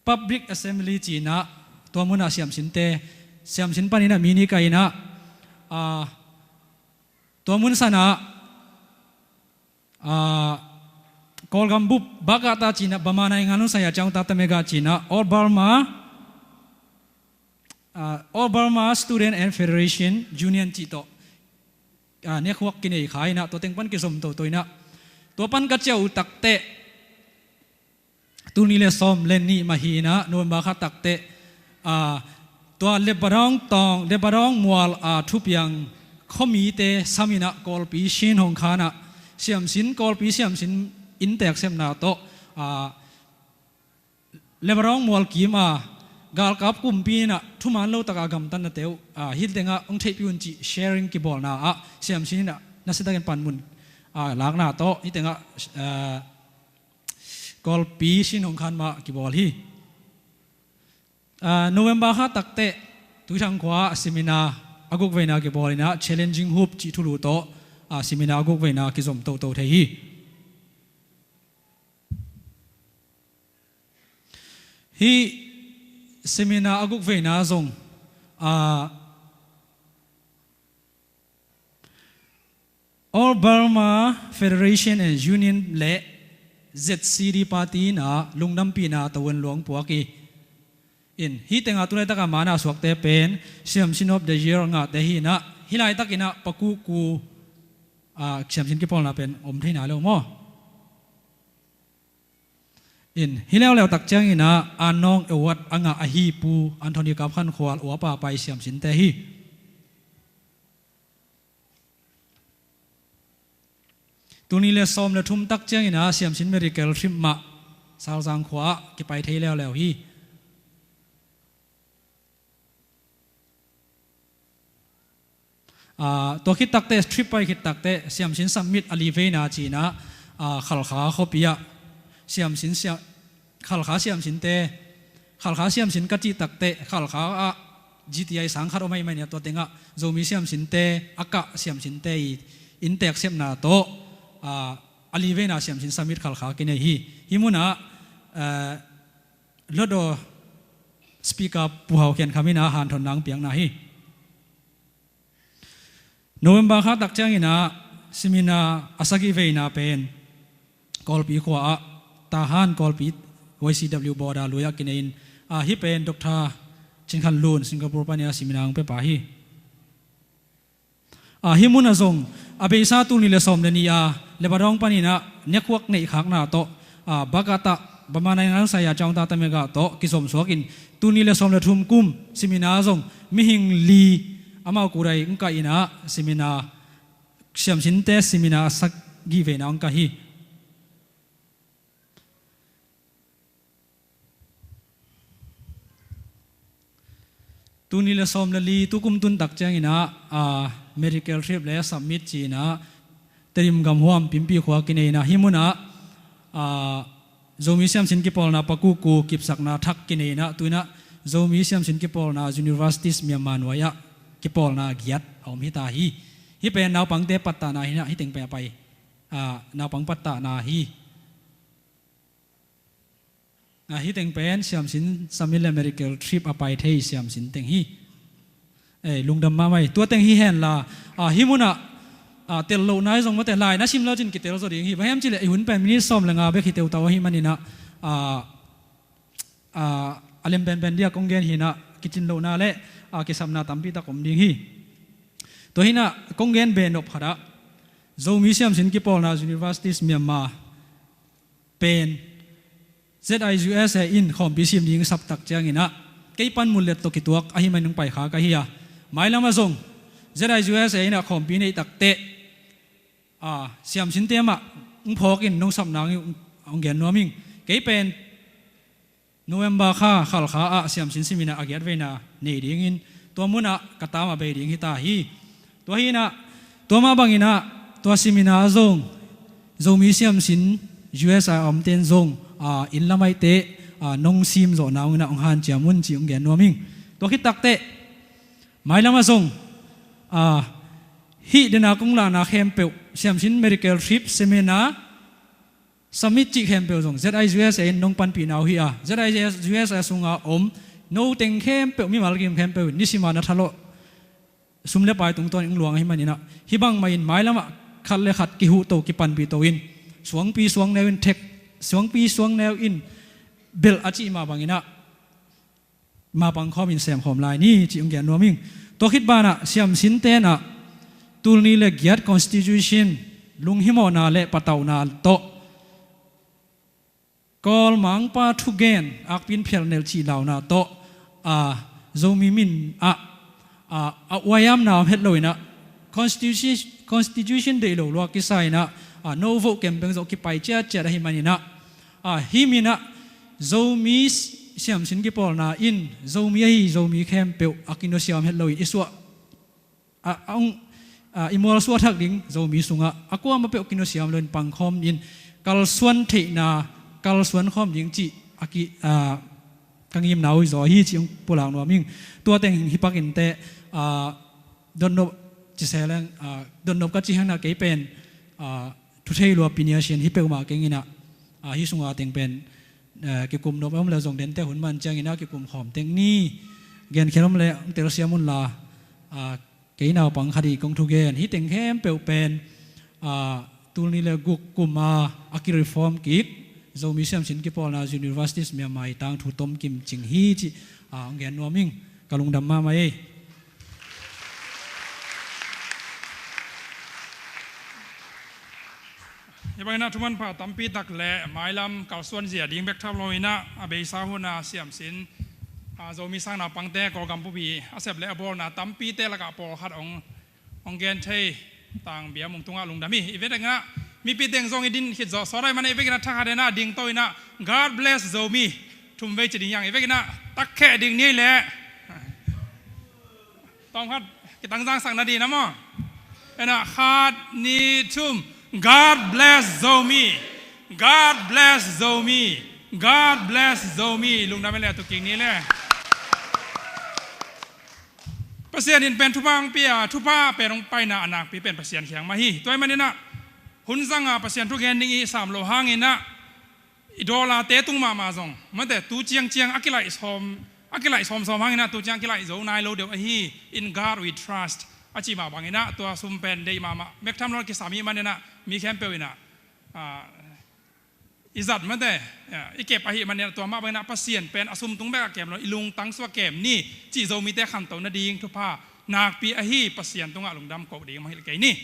Public Assembly ci inah, tua munah siamsinte, siamsin paninah mi nih kai inah, a, tua mun sanah, ah, Kawlgam bup, Bakata ci inah, Bama Naingan Hong Saya Chawngta Tamega ci inah, All Burma, ah, All Burma Student and Federation Union cih tawh, ah, nekhuak kinei kha inah, tua teng pan kizom toto inah, tua pan ka ciah uh takteh, tul nih le sawm le nih mah hi inah, November kha takteh, a, tua Lebadong tawng, Lebadong mual, a, thupiang khuamite sam inah Kawlpi Shin Hong Khan ah siamsin, Kawlpi siamsin inntek sepna tawh, a, Lebadong mual kim a galkap kumpi inah thuman lo takah gamtatnate uh, a, hih tengah hong theihpih un cih sharing kibawlna ah siamsin inah nasitakin panmun, a, lakna tawh hih tengah, a, Kawlpi Shin Hong Khan mah kibawl hi. Ah, November kha takteh Tuithang khua-ah seminar a gukveina kibawl inah, Challenging Hope cih thulu tawh, ah, seminar a gukveina kizom toto thei hi. Hih seminar a gukveina zong, ah, All Burma Federation and Union le Z C D Party inah lungdampihna tavuan luang puak hi. In, hih tengah tulaitakah mana suakte pen siamsin of the year ngahte hi inah, hih laitakinah Pakuku, ah, siamsin kipawlna pen om theina lo maw? In, hih leuleu tak cianginah Anong Award a ngah ahi Pu Anthony Kap Khan Khual uapa pai siamsinte hi. Tul nih le sawm le thum tak cianginah siamsin medical trip mah Salzang khua-ah kipai thei leuleu hi. Ah, tua khit takteh, trip pai khit takteh, siamsin submit a li veina ci inah, ah, Khalkha khuapi ah siamsin sia-, Khalkha siamsinte, Khalkha siamsin ka cih takteh, Khalkha ah G T I sang khat om ahih manin ah tua tengah Zomi siamsinte a kah siamsinte i inntek sepna tawh, ah, a li veina siamsin submit Khalkha kinei hi. Hih munah, eh, Hluttaw Speaker Pu Hau Khen Kham inah hanthotna hong piakna hi. November kha tak cianginah seminar a sagih veina pen Kawlpi khua-ah, Tahan Kawlpi Y C W border lui-ah kinei in, ah, hih pen Doctor Cin Khan Lun Singapore panin ah seminar hong pia pa hi. Ah, hih munah zong a beisa tul nih le sawm le nih a Lebadong paninah nekhuak neihkhakna tawh, ah, Bakata, Bama Naingan Hong Saya Chawngta Tamega tawh kizom suakin tul nih le sawm le thum kum seminar zong mihing li amau kudai hong kah inah seminar, siamsinte seminar sagih veina hong kah hi. Tul nih le sawm le li tukum tun tak cianginah, ah, medical trip le submit ci inah Tedim gam huam Pimpi khua kinei inah, hih munah, ah, Zomi siamsin kipawlna Pakuku kipsakna thak kinei inah, tu inah Zomi siamsin kipawlna Universities Myanmar nuai-ah kipawlna giat a om hi ta hi. Hih pen naupangte pattahna hi inah, hih teng pen a pai, ah, naupang pattahna hi. Ah, hih teng pen siamsin submit le medical trip a pai thei siamsin teng hi. Eh, lungdam mahmah hi. Tua teng hi henla, ah, hih munah, ah, tel lohna hi zong mawte, lai na sim lo cin kitel zaw ding hi. Bang hiam cihleh i hun pen minit sawm le nga bek hi teutau ahih maninah, ah, ah, a lem penpen dia kong gen hi in ah, kicin lohna le a kisapna tampi tak om ding hi. Tua hi in ah kong gen be nop khat ah, Zomi Siamsin Kipawlna Universities Myanmar pen Z I U S A in khawmpi sim ding sap tak ciangin ah, kei pan Mullet tawh kituak ahih manin hong pai kha ka hi a, mailam ah zong Z I U S A in ah khawmpi neih tak teh, a, siamsinte mah hong phawk in nong sap nang hong gen nuam ing. Kei pen November kha, Khalkha ah siamsin seminar a giat veina nei dingin, tua mun ah ka tam a bei ding hi ta hi. Tua hi in ah, tua mah bangin ah, tua seminar zong Zomi Siamsin U S A a omte'n zong, a, inn lam ahih teh, a, nong sim zawh nang in ah hong hanciam un cih hong gen nuam ing. Tua khit tak teh, mailam ah zong, a, hih dena kong lahna khempeuh, siamsin medical trip, seminar, summit cih khempeuh zong Z I U S A in nong panpihna uh hi a, Z I U S A sungah om no teng khempeuh, mimal kim khempeuh in nisim a na thalawh sum le pai tungtawn in hong luang ahih manin ah, hih bangmah in mailam ah khat le khat kihuhto, kipanpihto in, suangpi suangneu in thek, suangpi suangneu in belh a cih mah bangin ah, mapang khawm in sem khawm lai ni cih hong gen nuam ing. Tua khit banah siamsinte'n ah, tul nih le giat Constitution lunghimawhna le patauhna tawh, Kawl Mangpa thugen, akpi in phialnelh cih launa tawh, a, Zomi min ah, a, a uaiamna om het lo in ah, Constitution, Constitution deih lo lua kisa in ah, a, no vote campaign zong kipai ciatciat ahih manin ah, a, hih min ah Zomi Siamsin Kipawlna in Zomi ahi Zomi khempeuh a kinusia om het lo in i suah, a, a, a, i mualsuah thak ding Zomi sungah a kuamah peuh kinusia om lo in pangkhawm in kalsuan theihna, kalsuan khawm ding cih a ki, a, ka ngimna uh hi zaw hi cih hong pulak nuam ing. Tua teng hih pakin teh, a, dotnop ci se leng, a, dotnop ka cih hang in ah kei pen, a, thuthei lua piniasin hi peuhmah keng in ah, a, hih sunga teng pen, a, kikum nop om le zong dente hun man ciangin ah kikum khawm teng ni. Genkhial om le hong telsiam un la, a, kei naupang khat ih kong thugen, hih teng khempeuh pen, a, tul nih le guk kum a, a kireform kik Zomi Siamsin Kipawlna Universities Myanmar ih tangthu tomkim cing hi cih, a, hong gen nuam ing. Ka lungdam mahmah ei. Hih bangin ah thumanpha tampi tak le mailam kalsuan zia ding bek tham lo in ah, a beisa hun a siamsin, a, Zomi sang naupangte Kawlgam pumpi a sep le a bawlna tampite lakah pawlkhat hong, hong gen thei Tang Bia Mung tungah lungdam hi. I vekin ah mipi teng zong i din khit zawh sawt ahih manin i vekin ah thakhat in ah dingto in ah, God bless Zomi. Thum vei ci ding hi hang. I vekin ah takkheh ding ni leh. Tawmkhat kitangzang sak na ding na maw. En ah, khat, nih, thum. God bless Zomi. God bless Zomi. God bless Zomi. Lungdam en le, tu kik ni le. Pasian in pen thupha hong pia, thupha pen hong paina a nakpi pen Pasian kiang mah hi. Tua ahih manin ah hun zang a Pasian thu gen ding i sam loh hangin ah, i dollar-te tung mahmah zong, mate, tu ciangciang a kilaih sawm, a kilaih sawmsawm hangin ah tu ciang a kilaih zo nai lo deuh ahi. In God we trust a cih mah bangin ah tua sum pen deih mahmah, bek tham lo kisam ahih manin ah mi khempeuh in ah, a, i zat, mate, a, i kep ahih manin ah tua mah bangin ah Pasian pen a sum tung bek a kem lo, i lungtang sungah kem ni cih Zomite khanto nading thupha nakpi ahi Pasian tungah lungdam ko ding mah hilh kei ni.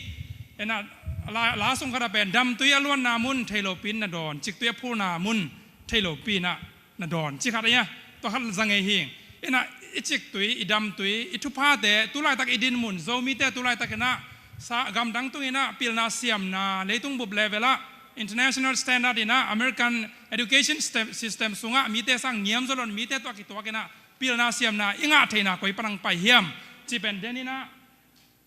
En ah, la, la sung khat ah pen, damtui a luanna mun thei lopi in na dawn, ciktui a phulna mun thei lopi in ah na dawn, ci khat ahi a, tua khat za ngei hi. En ah, i ciktui, i damtui, i thuphate, tu laitak i din mun, Zomite tu laitak in ah, sa, gamdang tung in ah pilna siamna, leitung bup level ah, international standard in ah, American education system, system sungah mite sang ngiam zaw lo in, mite tawh a kituak in ah pilna siamna i ngah theihna koi pan hong pai hiam cih pen den in ah,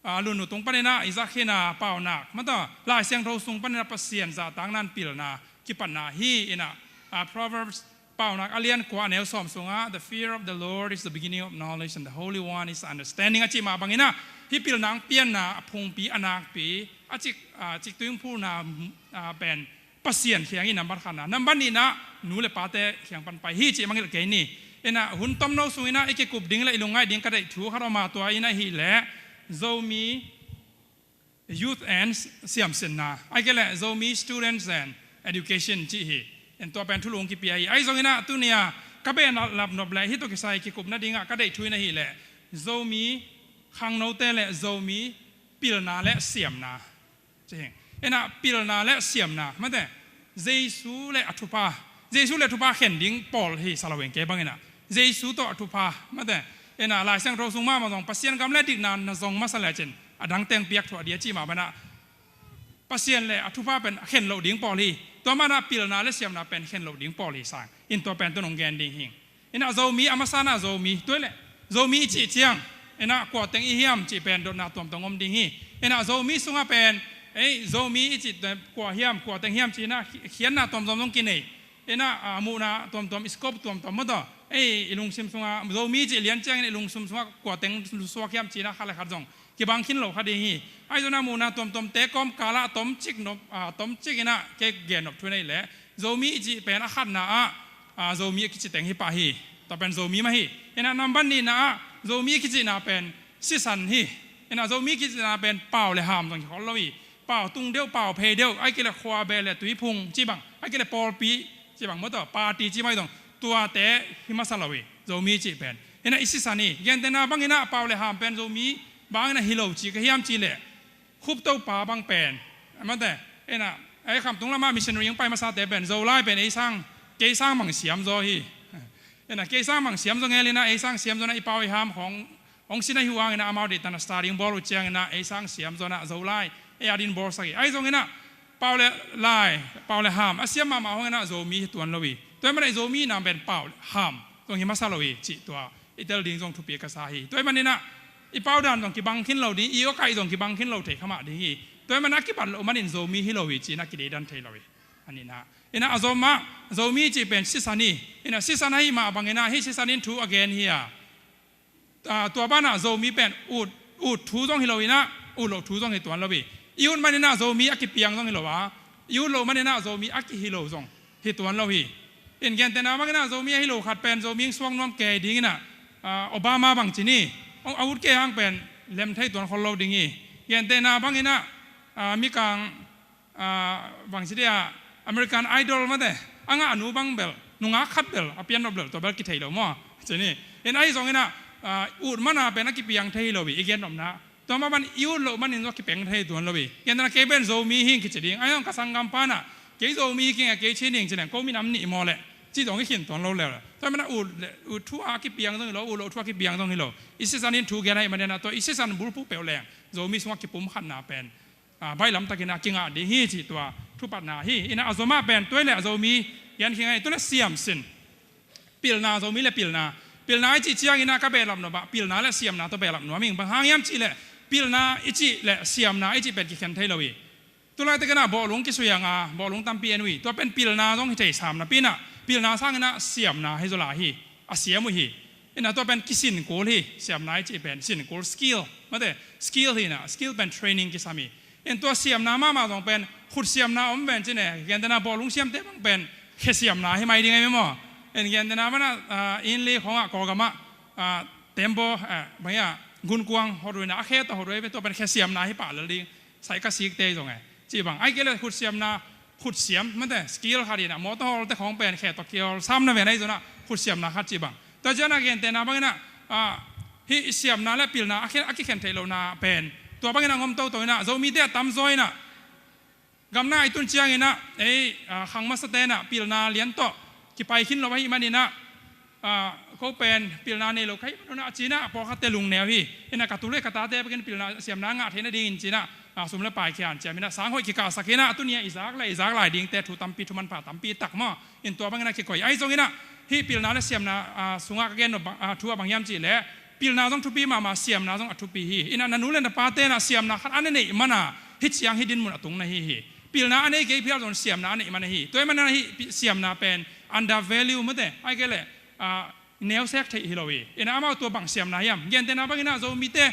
a, Lun Nu tung panin ah i zak khin a Paunak, mate, Lai Siangtho sung panin ah Pasian zahtakna in pilna kipatna hi. In ah, a, Proverbs Paunak a lian kua a neu sawm sungah, "The fear of the Lord is the beginning of knowledge, and the Holy One is understanding," a cih mah bangin ah, hih pilna hong pianna a phungpi, a nakpi, a cik, a, ciktui hong phulna, a, pen Pasian kiang hi, nambat khatna. Nambat nihna, nu le pate kiang pan pai hi cih mah hilh kei ni. En ah, hun tomno sung in ah i kikup ding le i lungngaih ding ka deih thu khat om a, tua in ahih leh Zomi Youth and Siamsinna, ahih kei leh Zomi Students and Education cih hi. En, tua pen thulu hong kipia hi. Ahi zongin ah tuni a Ka beh na lapnop le hih tawh kisai kikup nadingah ka deih thu in ahih leh Zomi khangnote le Zomi pilna le siamna. Ci hi. Inah pilna le siamna mate, Jesu le a thupha, Jesu le thupha khen ding pawl hi sa lo ing kei banginah, Jesu tawh a thupha mate. Inah Lai Siangtho sung mahmah zong Pasian gam le dikna na zong masa lecin a dang teng piak thuah ding a cih mah banah Pasian le a thupha pen a khen loh ding pawl hi. Tua manah pilna le siamna pen khen loh ding pawl hi sang. In tua pen tu nong gen ding hi. Inah Zomi a masa nah Zomi tuai le Zomi i cih ciang, inah kua teng i hiam cih pen dotna tuamtuam om ding hi. Inah Zomi sungah pen ei Zomi i cih pen kua hiam, kua teng hiam cih inah khiatna tuamtuam zong kinei. Inah a muhna tuamtuam, scope tuamtuam mawtaw, ei i lungsim sungah Zomi cih lian ciangin i lungsim sungah kua teng suak hiam cih inah khat le khat zong kibang khin lo kha ding hi. Ahi zongin a muhna tuamtuamte kawmkalah tomcik nop, a, tomcik inah kei gen nop thu nei leh Zomi i cih pen a khatna ah, a, Zomi a kici teng hi pah hi. Tua pen Zomi mah hi. Inah nambat nihna ah Zomi a kicihna pen sisan hi. Inah Zomi a kicihna pen pau le ham zong hi khol lo hi. Pau tung deuh, pau phei deuh, ai kei le khua beh le tuiphung cih bang, ai kei le pawlpi cih bang mawtaw, party cih mai zong tuate hi masa lo hi. Zomi cih pen inah i sisan hi. Gentehna banginah pau le ham pen Zomi banginah hi lo cih ka hiam cih leh Khup Topa bang pen mate, inah ei khamtung lamah missionary hong pai masate pen Zolai pen ei sang, kei sang bang siam zaw hi. Inah kei sang bang siam zaw ngelinah ei sang siam zawnah i pau i ham khong hong sin ahi uh anginah amau deihtan a study hong bawl uh cianginah ei sang siam zawnah Zolai ei adin bawlsak hi. Ahi zonginah pau le lai, pau le ham a siam mahmah hong inah Zomi hi tuan lo hi. Tua hi manah i Zomi nam pen pau le ham zong hi masa lo hi cih tua i tel ding zong thupi ka sa hi. Tua hi maninah i pau dan zong kibang khin lo ding, i awkaih zong kibang khin lo thei kha mah ding hi. Tua hi manah a kibat loh manin Zomi hi lo hi ci-inah kideidan thei lo hi. A nihna inah a zomah Zomi cih pen sisan hi. Inah sisan ahi mah banginah hih sisan in thu a gen hi a, a, tua banah Zomi pen ut, ut thu zong hi lo inah ut loh thu zong hi tuan lo hi. I ut maninah Zomi a kipiang zong hi lo a, i ut loh maninah Zomi a kihi lo zong hi tuan lo hi. In gentehna banginah Zomi a hi lo khat pen Zomi hong suak nuam kei dinginah, a, Obama bang ci ni, hong a ut kei hang pen lem thei tuan khol lo ding hi. Gentehna banginah, a, mikang, a, bang ci dia, American Idol mate, a ngah nu bang bel, nungak khat bel a pian nop bel tua bel kithei lo maw? Ci ni. In ahi zonginah, a, ut mana pen a kipiang thei hi lo hi, i gen nopna. Tua mah ban i ut loh manin zong kipeng thei tuan lo hi. Gentehna kei pen Zomi hi ing kici ding, ahi zong ka sanggam panah kei Zomi hi kei ing a, kei Chin hi ing ci leng ko minam nih maw leh ci zong i khin tuan lo leh. Tua manah ut le, ut thu a kipiang zong hi lo, ut loh thu a kipiang zong hi lo. I sisan in thu gen ahi maninah tua i sisan bulphuh peuh leng Zomi sungah kipumkhatna pen, a, baihlam takinah kingah ding hi cih tua thupatna hi. Inah a zomah pen tuai le a Zomi gen khin ahi, tu le siam sin. Pilna, Zomi le pilna. Pilna i cih cianginah ka behlap nopah pilna le siamna tawh behlap nuam ing. Bang hang hiam cih leh pilna i cih le siamna i cih pen kikhen thei lo hi. Tulaitakinah bawhlung kisuianga bawhlung tampi en uh hi. Tua pen pilna zong hi thei sam napinah pilna sanginah siamna hi zaw lai hi. A siam uh hi. Inah tua pen kisin kul hi. Siamna i cih pen sin kul, skill mate, skill hi inah skill pen training kisam hi. In tua siamna mahmah zong pen khut siamna om ven ci ne, gentehna bawhlung siamte bang pen khe siamna hi mai ding ahi maw? In gentehna banah, a, Inli khongah Kawlgamah, a, tembaw, a, bang hiah gunkuang hot uh inah a khe tawh hot uh ahi ve, tua pen khe siamna hi pah lel ding. Sai ka sikte zong e cih bang, ai kei le khut siamna, khut siam mate, skill khat inah mawtaw hawlte khawng pen khe tawh kihawl sam na ven ahi zonah khut siamna khat cih bang. Tua cianah gentehna banginah, a, hih siamna le pilna a khen, a kikhen theih lohna pen tua banginah ngom toto inah Zomite a tamzaw inah gamna i tun cianginah ei, a, khang masate inah pilna lian tawh kipai khin lo ahih maninah, a, ko pen pilna nei lo ka hih manunah a cinah pawlkhatte lungneu hi. Inah ka tu le ka tate bekin pilna siamna ngah theih nadingin cinah, a, sum le pai kian ciam inah sang hoih kikahsak inah a tuni-ah i zak le i zak lai dingte thu tampi, thu manpha tampi tak maw? In tua banginah kikoih ahi zonginah hih pilna le siamna, a, sungah ka gen nop bang, a, thu ah bang hiam cih leh pilna zong thupi mahmah, siamna zong a thupi hi. Inah na nu le na pate inah siamna khat a na neih mana hih ciang hih dinmun a tung na hi hi. Pilna a nei kei phial zong siamna a neih mana hi. Tua hi manah hih pi-, siamna pen undervalue mate, ai kei leh, a, neusek theih hi lo hi. Inah amau tua bang siamna hiam? Gentehna banginah Zomite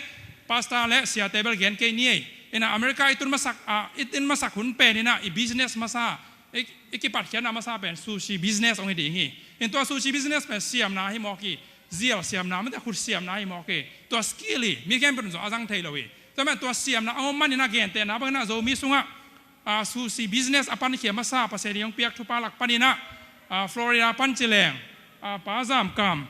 pastor le siate bel gen kei ni ei. Inah America i tun masak, a, i tun masak hun pen inah i business masa, i, i kipatkhiatna masa pen sushi business hong hi ding hi. In tua sushi business pen siamna hi mawk hi. Zial siamna mate, khut siamna hi mawk hi. Tua skill hi. Mi khempeuh in zong a zang thei lo hi. Tua man tua siamna a om maninah gentehna banginah Zomi sungah, a, sushi business a pankhia masa Pasian in hong piak thupha lak paninah, a, Florida pan ci leng, Ah, Pa Zam Kam,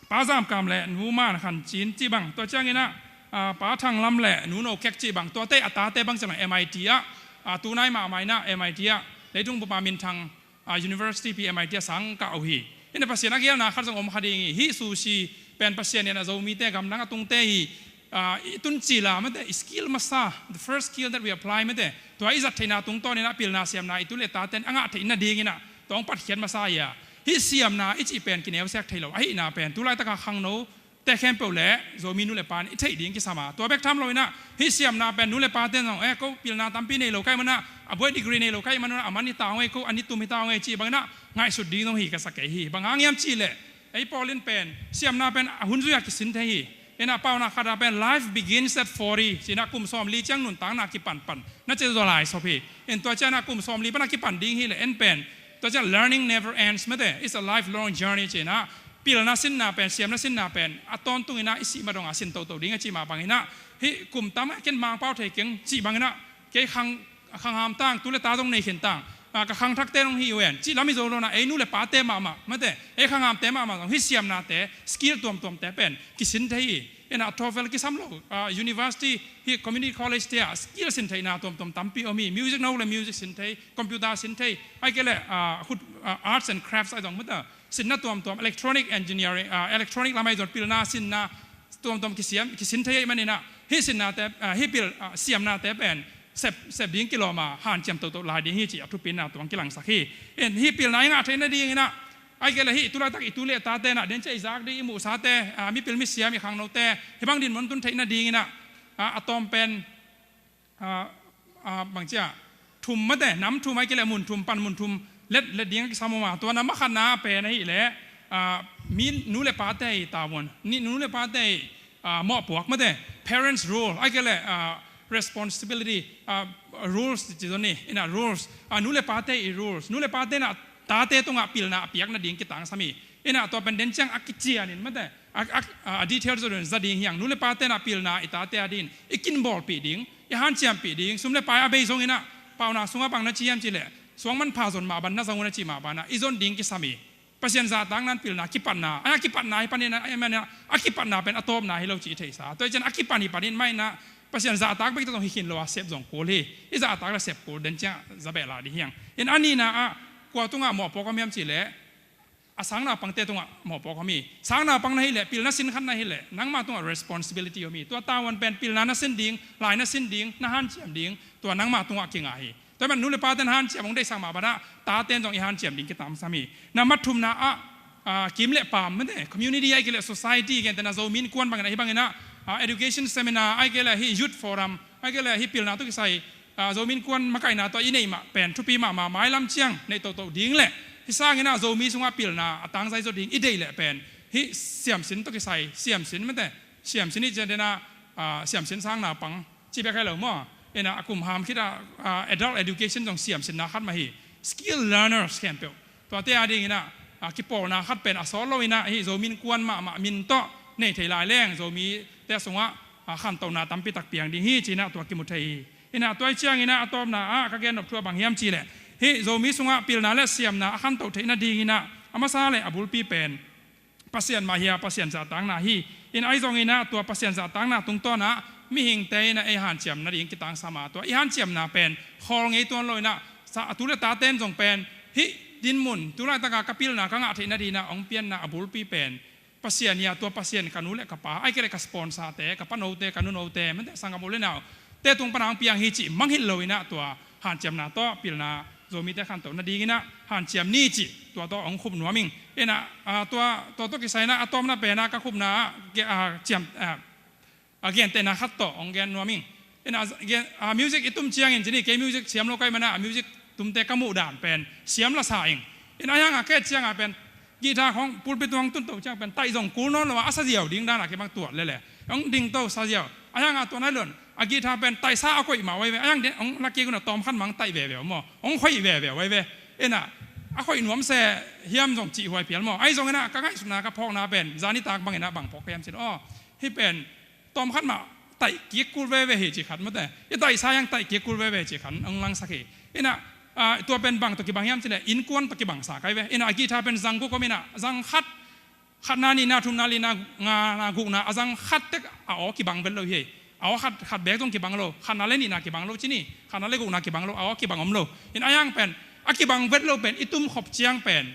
Pa Zam Kam le Nu Man Khan Cin cih bang, tua ciangin ah, ah, Pa Thang Lam le Nu No Kek cih bang, tuate a tate bang ciang M I T ah, ah, tunai mahmah in ah M I T ah, leitung bup a minthang, ah, university pi M I T ah sang kah uh hi. In ah Pasian a gelna khat zong om kha ding hi. Hih sushi pen Pasian in ah Zomite gamdang a tungte hi, ah, i tun cil a mate, i skill masa, the first skill that we apply mate, tua i zat theihna tungtawn in ah pilna siamna i tu le taten a ngah theih nading in ah tua hong patkhiat masa hi a. Hih siamna i cih pen kineusek thei lo ahihna pen tu laitak a khangno te khempeuh le Zomi nu le pa in i theih ding kisam a. Tua bek tham lo in ah hih siamna pen nu le paten zong, eh, ko pilna tampi nei lo ka hih man ah, a buai degree nei lo ka hih man ah, a man hi ta ung ei, ko a ni tum hi ta ung ei cih bang in ah ngaihsut ding zong hi ka sa kei hi. Bang hang hiam cih leh ei pawl in pen siamna pen a hun zui a kisin thei hi. In ah paunak khat ah pen life begins at forty ci-in ah kum sawmli ciang nuntakna kipan pan na ci zaw lai sop hi. In tua ciang ah kum sawmli pan a kipan ding hi leh en pen tua ciang learning never ends mate, it's a lifelong journey ci-in ah pilna sinna pen, siamna sinna pen a tawntung in ah i sih ma dong a sin toto ding a cih mah bang in ah hih kum tam a ken Mangpau thei keng cih bang in ah kei khang, khang hamtang, tu le ta zong nei khintang, ah, ka khangthakte zong hi uh en cih lam hi zo lo in ah ei nu le pate mahmah mate, ei khang hamte mahmah zong hih siamnate, skill tuamtuamte pen kisin thei hi. In ah TOEFL kisam lo, ah, university, hih community college te ah skill sin theihna tuamtuam tampi om hi. Music no le music sin thei, computer sin thei, ahih kei leh, ah, khut, ah, arts and crafts ahi zong mate, sinna tuamtuam, electronic engineering, ah, electronic lam ahi zong pilna sinna tuamtuam kisiam, kisin thei ahih man in ah hih sinnate, ah, hih pil, ah, siamnate pen sep, sep ding kilawm a hanciam toto lai ding hi cih a thupina tuang kilangsak hi. In hih pilna i ngah theih nading in ah ahih kei leh hih tu laitak i tu le tate in ah den ciang i zak ding i muhsate, ah, mipil misiam i khangnote hih bang dinmun tun theih nading in ah, ah, a tawm pen, ah, ah, bang ci a, thum mate, nam thum ahih kei leh mun thum pan mun thum let, let ding a kisam om a. Tua nam a khatna pen ahih leh, ah, mi nu le pate i tavuan, ni nu le pate i, ah, mawhpuak mate, parents role ahih kei leh, ah, responsibility, ah, rules ci zong ni in ah rules, ah, nu le pate i rules, nu le pate in ah tate tungah pilna a piak nading kitangsam hi. In ah tua pen den ciang a kician in mate, a, a, a detail zong za ding hi hang. Nu le pate in ah pilna i tate a ding in i kinbawlpih ding, i hanciampih ding, sum le pai a bei zong in ah paunak sungah bang na ci hiam cih leh suang manpha zon mah bang na zang uh na cih mah bang in ah i zon ding kisam hi. Pasian zahtakna in pilna kipatna, a kipatna hi pan in ah, a kipatna pen a tawpna hi lo cih i theihsa. Tua hi ciang a kipan hi pan in mah in ah Pasian zahtak bek tawh zong hi khin lo a sep zong kul hi. I zahtak le sep kul den ciang za beh lai ding hi hang. In a nihna ah kua tungah mawhpuak om hiam cih leh a sangnaupangte tungah mawhpuak om hi. Sangnaupang na hih leh, pilna sin khat na hih leh nangmah tungah responsibility om hi. Tua tavuan pen pilna na sin ding, lai na sin ding, na hanciam ding, tua nangmah tungah kingah hi. Tua hi man nu le paten hanciam hong deihsak mah bang in ah taten zong i hanciam ding kitangsam hi. Nambat thumna ah, ah, kim le paam mate, community ahih kei leh society, gentehna Zomi Innkuan bang in ah hih bang in ah, ah, education seminar ahih kei leh hih youth forum ahih kei leh hih pilna tawh kisai, ah, Zomi Innkuan makaihna tawh i neih mah pen thupi mahmah, mailam ciang neih toto ding leh hih sangin ah Zomi sungah pilna a tangzai zaw ding i deih leh pen hih siamsin tawh kisai, siamsin mate, siamsin i ci a den ah, ah, siamsin sangnaupang cih bek hi lo maw. In ah a kum ham khit ah, ah, adult education zong siamsinna khat mah hi. Skill learners khempeuh, tuate a ding in ah, ah, kipawlna khat pen a sawt lo in ah hih Zomi Innkuan mahmah min tawh nei thei lai leng Zomite sungah, ah, khantohna tampi tak piang ding hi ci in ah tua kimu thei hi. In ah tua hi ciangin ah a tawpna ah ka gen nop thu ah bang hiam cih leh hih Zomi sungah pilna le siamna a khantoh theih nading in ah a masa le a bulpi pen Pasian mah hi a, Pasian zahtakna hi. In ahi zongin ah tua Pasian zahtakna tungtawn ah mihingte in ah ei hanciam nading kitangsam a, tua i hanciamna pen khawl ngei tuan lo in ah sa, a tu le taten zong pen hih dinmun tu laitak a ka pilna ka ngah theih nading in ah hong pianna a bulpi pen Pasian hi a, tua Pasian ka nu le ka pa, ahih kei leh ka sponsor-te, ka panote, ka nunote, mate, sanggam u le naute tung pan a hong piang hi cih mangngilh lo in ah tua hanciamna tawh pilna Zomite khantoh nading in ah hanciam ni cih tua tawh hong khup nuam ing. In ah, ah, tua, tua tawh kisai in ah a tawpna pen ah ka khupna ah ge-, ah, ciam, ah, a gentehna khat tawh hong gen nuam ing. In ah, gen, ah, music i tum ciangin ci ni, kei music siam lo ka hih man ah, a music tumte ka muh dan pen siam la sa ing. In ah, ahi hang a ka et ciang a pen guitar khawng pulpit tung hong tun to ciang pen taih zong kul nawn lo a, a sa ziau ding dan a kei bang tuat lele. Hong ding to sa ziau. Ahi hang a tua nai lon a guitar pen taihsa a koih mah uh ahi ve. Ahi hang den hong la kik un a tawm khat mah hong taih veve uh maw, hong khoih veve uh ahi ve. In ah, a khoih nuam se hiam zong cih huai phial maw. Ahi zongin ah ka ngaihsutna, ka phawkna pen zan nitak bangin ah bang phawk hiam cin, aw, hih pen tawm khat mah taih kik kul veve hi cih khat, mate, i taihsa hiang taih kik kul veve cih khat hong langsak hi. In ah, Ah, tua pen bang tawh kibang hiam cih leh innkuan tawh kibang sa kai ve. Ina a kihta pen zang guk om ina, zang khat, khatna, nihna, thumna, lina, ngana, gukna, a zang khat tek a aw kibang vet lo hi. A aw khat, khat bek zong kibang lo, khatna le nihna kibang lo ci ni, khatna le gukna kibang lo, a aw kibang om lo. Ina a yang pen a kibang vet lo pen i tum khop ciang pen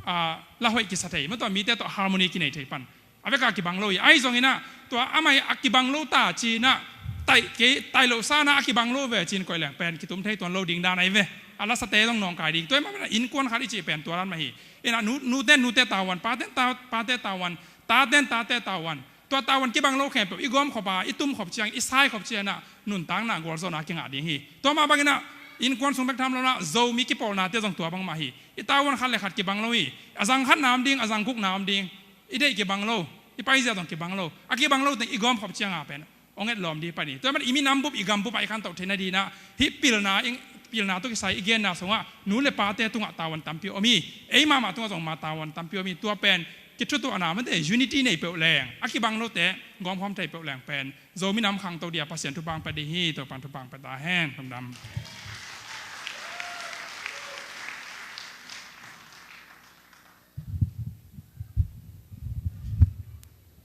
a, la hoih kisa thei, ma tua mite tawh harmony kinei thei pan. A veka kibang lo hi, ahi zong ina tua amah hi a kibang lo ta ci ina, taih kei, taih loh sana a kibang lo ve ci-in koih leng pen kitum thei tuan lo ding dan ahi ve. A lasate zong nawngkai ding. Tua hi mah ina innkuan khat i cih pen tua dan mah hi. Ina nu, nuten nute tavuan, paten ta, pate tavuan, taten tate tavuan. Tua tavuan kibang lo khempeuh i gawm khop a, i tum khop ciang, i sai khop ciang ina nuntakna gualzawhna kingah ding hi. Tua mah bang ina innkuan sung bek tham lo ina Zomi kipawlnate zong tua bang mah hi. I tavuan khat le khat kibang lo hi. A zang khatna om ding, a zang gukna om ding. I deih kibang lo, i paizia zong kibang lo. A kibang lo teng i gawm khop ciang a pen hong etlawm ding pan hi. Tua hi mah ina i minam bup, i gam bup ah i khantoh theihna ding ina hih pilna, i pilna tawh kisai i genna sungah nu le pate tungah tavuan tampi om hi. Ei mahmah tungah zong mah tavuan tampi om hi. Tua pen kithutuahna mate, unity nei peuh leng, a kibang lote gawmkhawm thei peuh leng pen Zomi nam khangto ding a Pasian thupha hong pia ding hi. Topa'n thupha hong pia ta hen. Lungdam.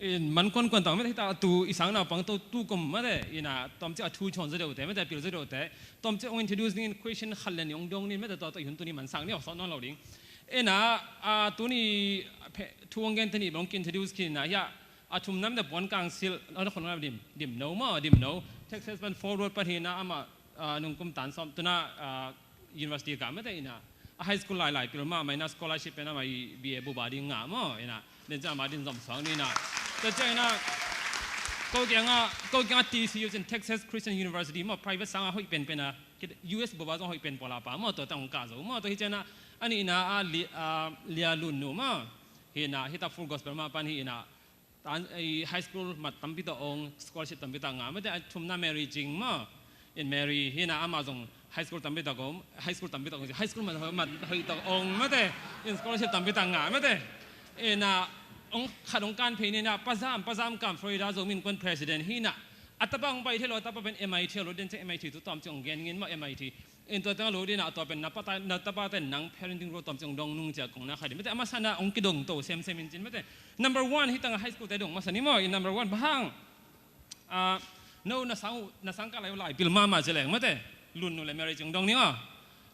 In man kuankuan tang mate, hita tu i sang naupang tu, tu kum mate, ina tawmcik a thu chon zaw deuhte mate, a pil zaw deuhte tawmcik hong introduce dingin question khat le nih hong dong ning mate, tua tawh i hun tuni mansak ni, awk sawt nawn lo ding. Ina a tuni thu hong gente nih bang hong ki-introduce khin ina, hia a thumna mate Puan Kang Silh, a khonung dim, Dimno maw, Dimno, Texas pan Fort Worth pan hi ina, amah a, nungkum tan sawm tuna, a, university kah mate ina, a high school lailai pil mahmah ina scholarship pen amah i B A bup a ding ngah maw ina, den ciang amah din zom suak ni ina. Tua ciang ina ko kiangah, ko kiangah T C U cin, Texas Christian University maw, private sangah hoih penpen a, U S bup a zong hoih pen pawl a pha maw, tua teng hong kah zo maw. Tua hi ciang ina a nihna a Li-, a, Lia Lun Nu maw, hi ina, hita Full Gospel mah pan hi ina, tan, ei, high school mat tampi tawh ong, scholarship tampi tawh ngah mate. A thumna Mary Cing maw, in Mary hi ina, amah zong high school tampi tawh ong, high school tampi tawh ong, high school mat, mat hoih tawh ong mate, in scholarship tampi tawh ngah mate. Ina ong khat ong kan phei ni ina, Pa Zam, Pa Zam Kam, Florida Zomi Innkuan president hi ina, a tapa ong pai thei lo, a tapa pen M I T lo, den ciang M I T tu tawmcik ong gen ngin maw, M I T. In tua teng a lo ding a, tua pen na pa ta, na tapa ten nang parenting role tawmcik ong dong nung ci a kong na kha ding mate, a masa na ong kidong to semsem in cin mate. Number one, hi teng a high school te dong masa ni maw, in number one bang hang, a, no na sang, na sang kah lai uh lai pil mahmah ci leng mate, Lun Nu le Mary Cing dong ni aw.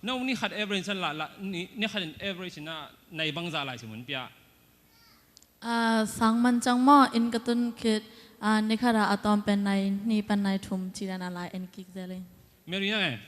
No ni khat average in la, la, ni, ni khat in average ina nai bangzah lai ci mun pia. A, sang man ciang maw, inn ka tun khit, a, ni khat ah a tawm pen nai nih pan nai thum ci dan a lai en kik zel ing. Mary nang e?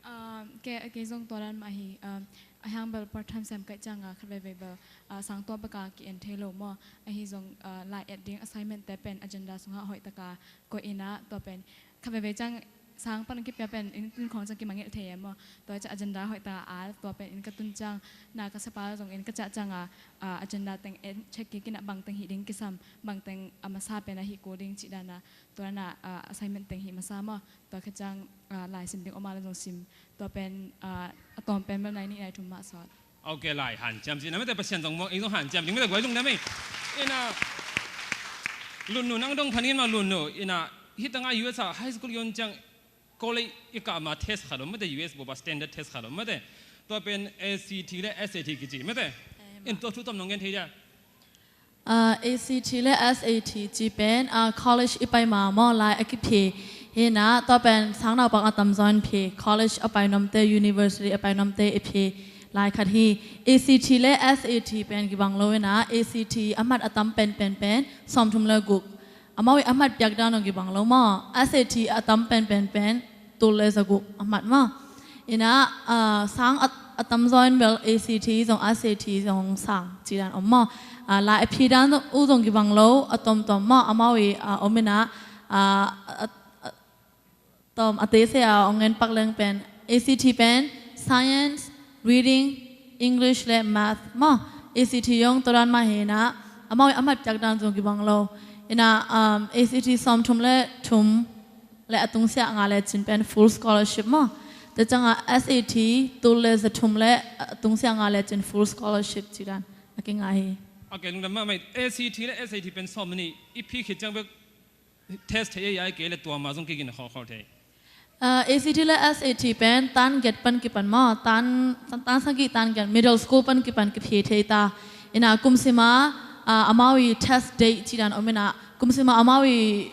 A, kei, kei zong tua dan mah hi, a, a hiang bel part time sem ka hih ciang a khat veivei bel, a, sang tua bek a ki-en thei lo maw. Ahi zong, a, lai et ding assignment te pen agenda sungah hoih tak a koih ina, tua pen khat veivei ciang sang pan kipia pen inn, inn khawng ciang kimangngilh thei e maw. Tua ciang agenda hoih tak a al, tua pen inn ka tun ciang na ka siapa zong inn ka ciah ciang a, a, agenda teng en check kik ina, bang teng hih ding kisam, bang teng a masa pen a hih kul ding cih dan a, tua dan a, a, assignment teng hih masa maw. Tua khit ciang, a, lai sim ding om a leh zong sim. Tua pen, a, a tawm pen bel nai nih nai thum mah sawt. Ok, lai hanciam ci ina mate, Pasian zong muang, ei zong hanciam ding mate, guai lungdam ei. Ina Lun Nu nang dong phan in maw, Lun Nu, ina hi teng a U S a high school i on ciang college i kah ma test khat om mate, U S bup a standard test khat om mate. Tua pen A C T le S A T kici mate. In tua thu tawm nong gen thei dia? A, A C T le S A T ci pen, a, college i pai ma maw lai a kiphe hi ina, tua pen sang naupang a tamzaw in phe, college a pai nuamte, university a pai nuamte i phe lai khat hi. A C T le S A T pen kibang lo ina, A C T a mat a tam penpen pen sawmthum le guk. Amau i a mat piak dan zong kibang lo maw. S A T a tam penpen pen tul le zaguk a mat maw. Ina, a, sang a, a tamzaw in bel A C T zong S A T zong sang ci dan om maw. A, lai a phi dan uh zong kibang lo, a tawmtawm maw. Amau i, a, om ina, a, a, a, tawm a tese a ong en pak leng pen A C T pen science, reading, English le math maw. A C T zong tua dan mah hi ina, amau i a mat piak dan zong kibang lo. Ina, um, A C T sawmthum le thum le a tungsiah ngah lecin pen full scholarship maw. Tua ciang a S A T tul le zathum le a tungsiah ngah lecin full scholarship ci dan a kingah hi. Ok, lungdam mahmah. A C T le S A T pen sawm nih i phi khit ciang bek test thei ei, ahih kei leh tua ma zong kigin khawlkhawl thei? Ah, A C T le S A T pen tan get pan kipan maw, tan, tan sagih tan get, middle school pan kipan kiphie thei ta. Ina kum sima, ah, amau i test date ci dan om ina, kum sima amau i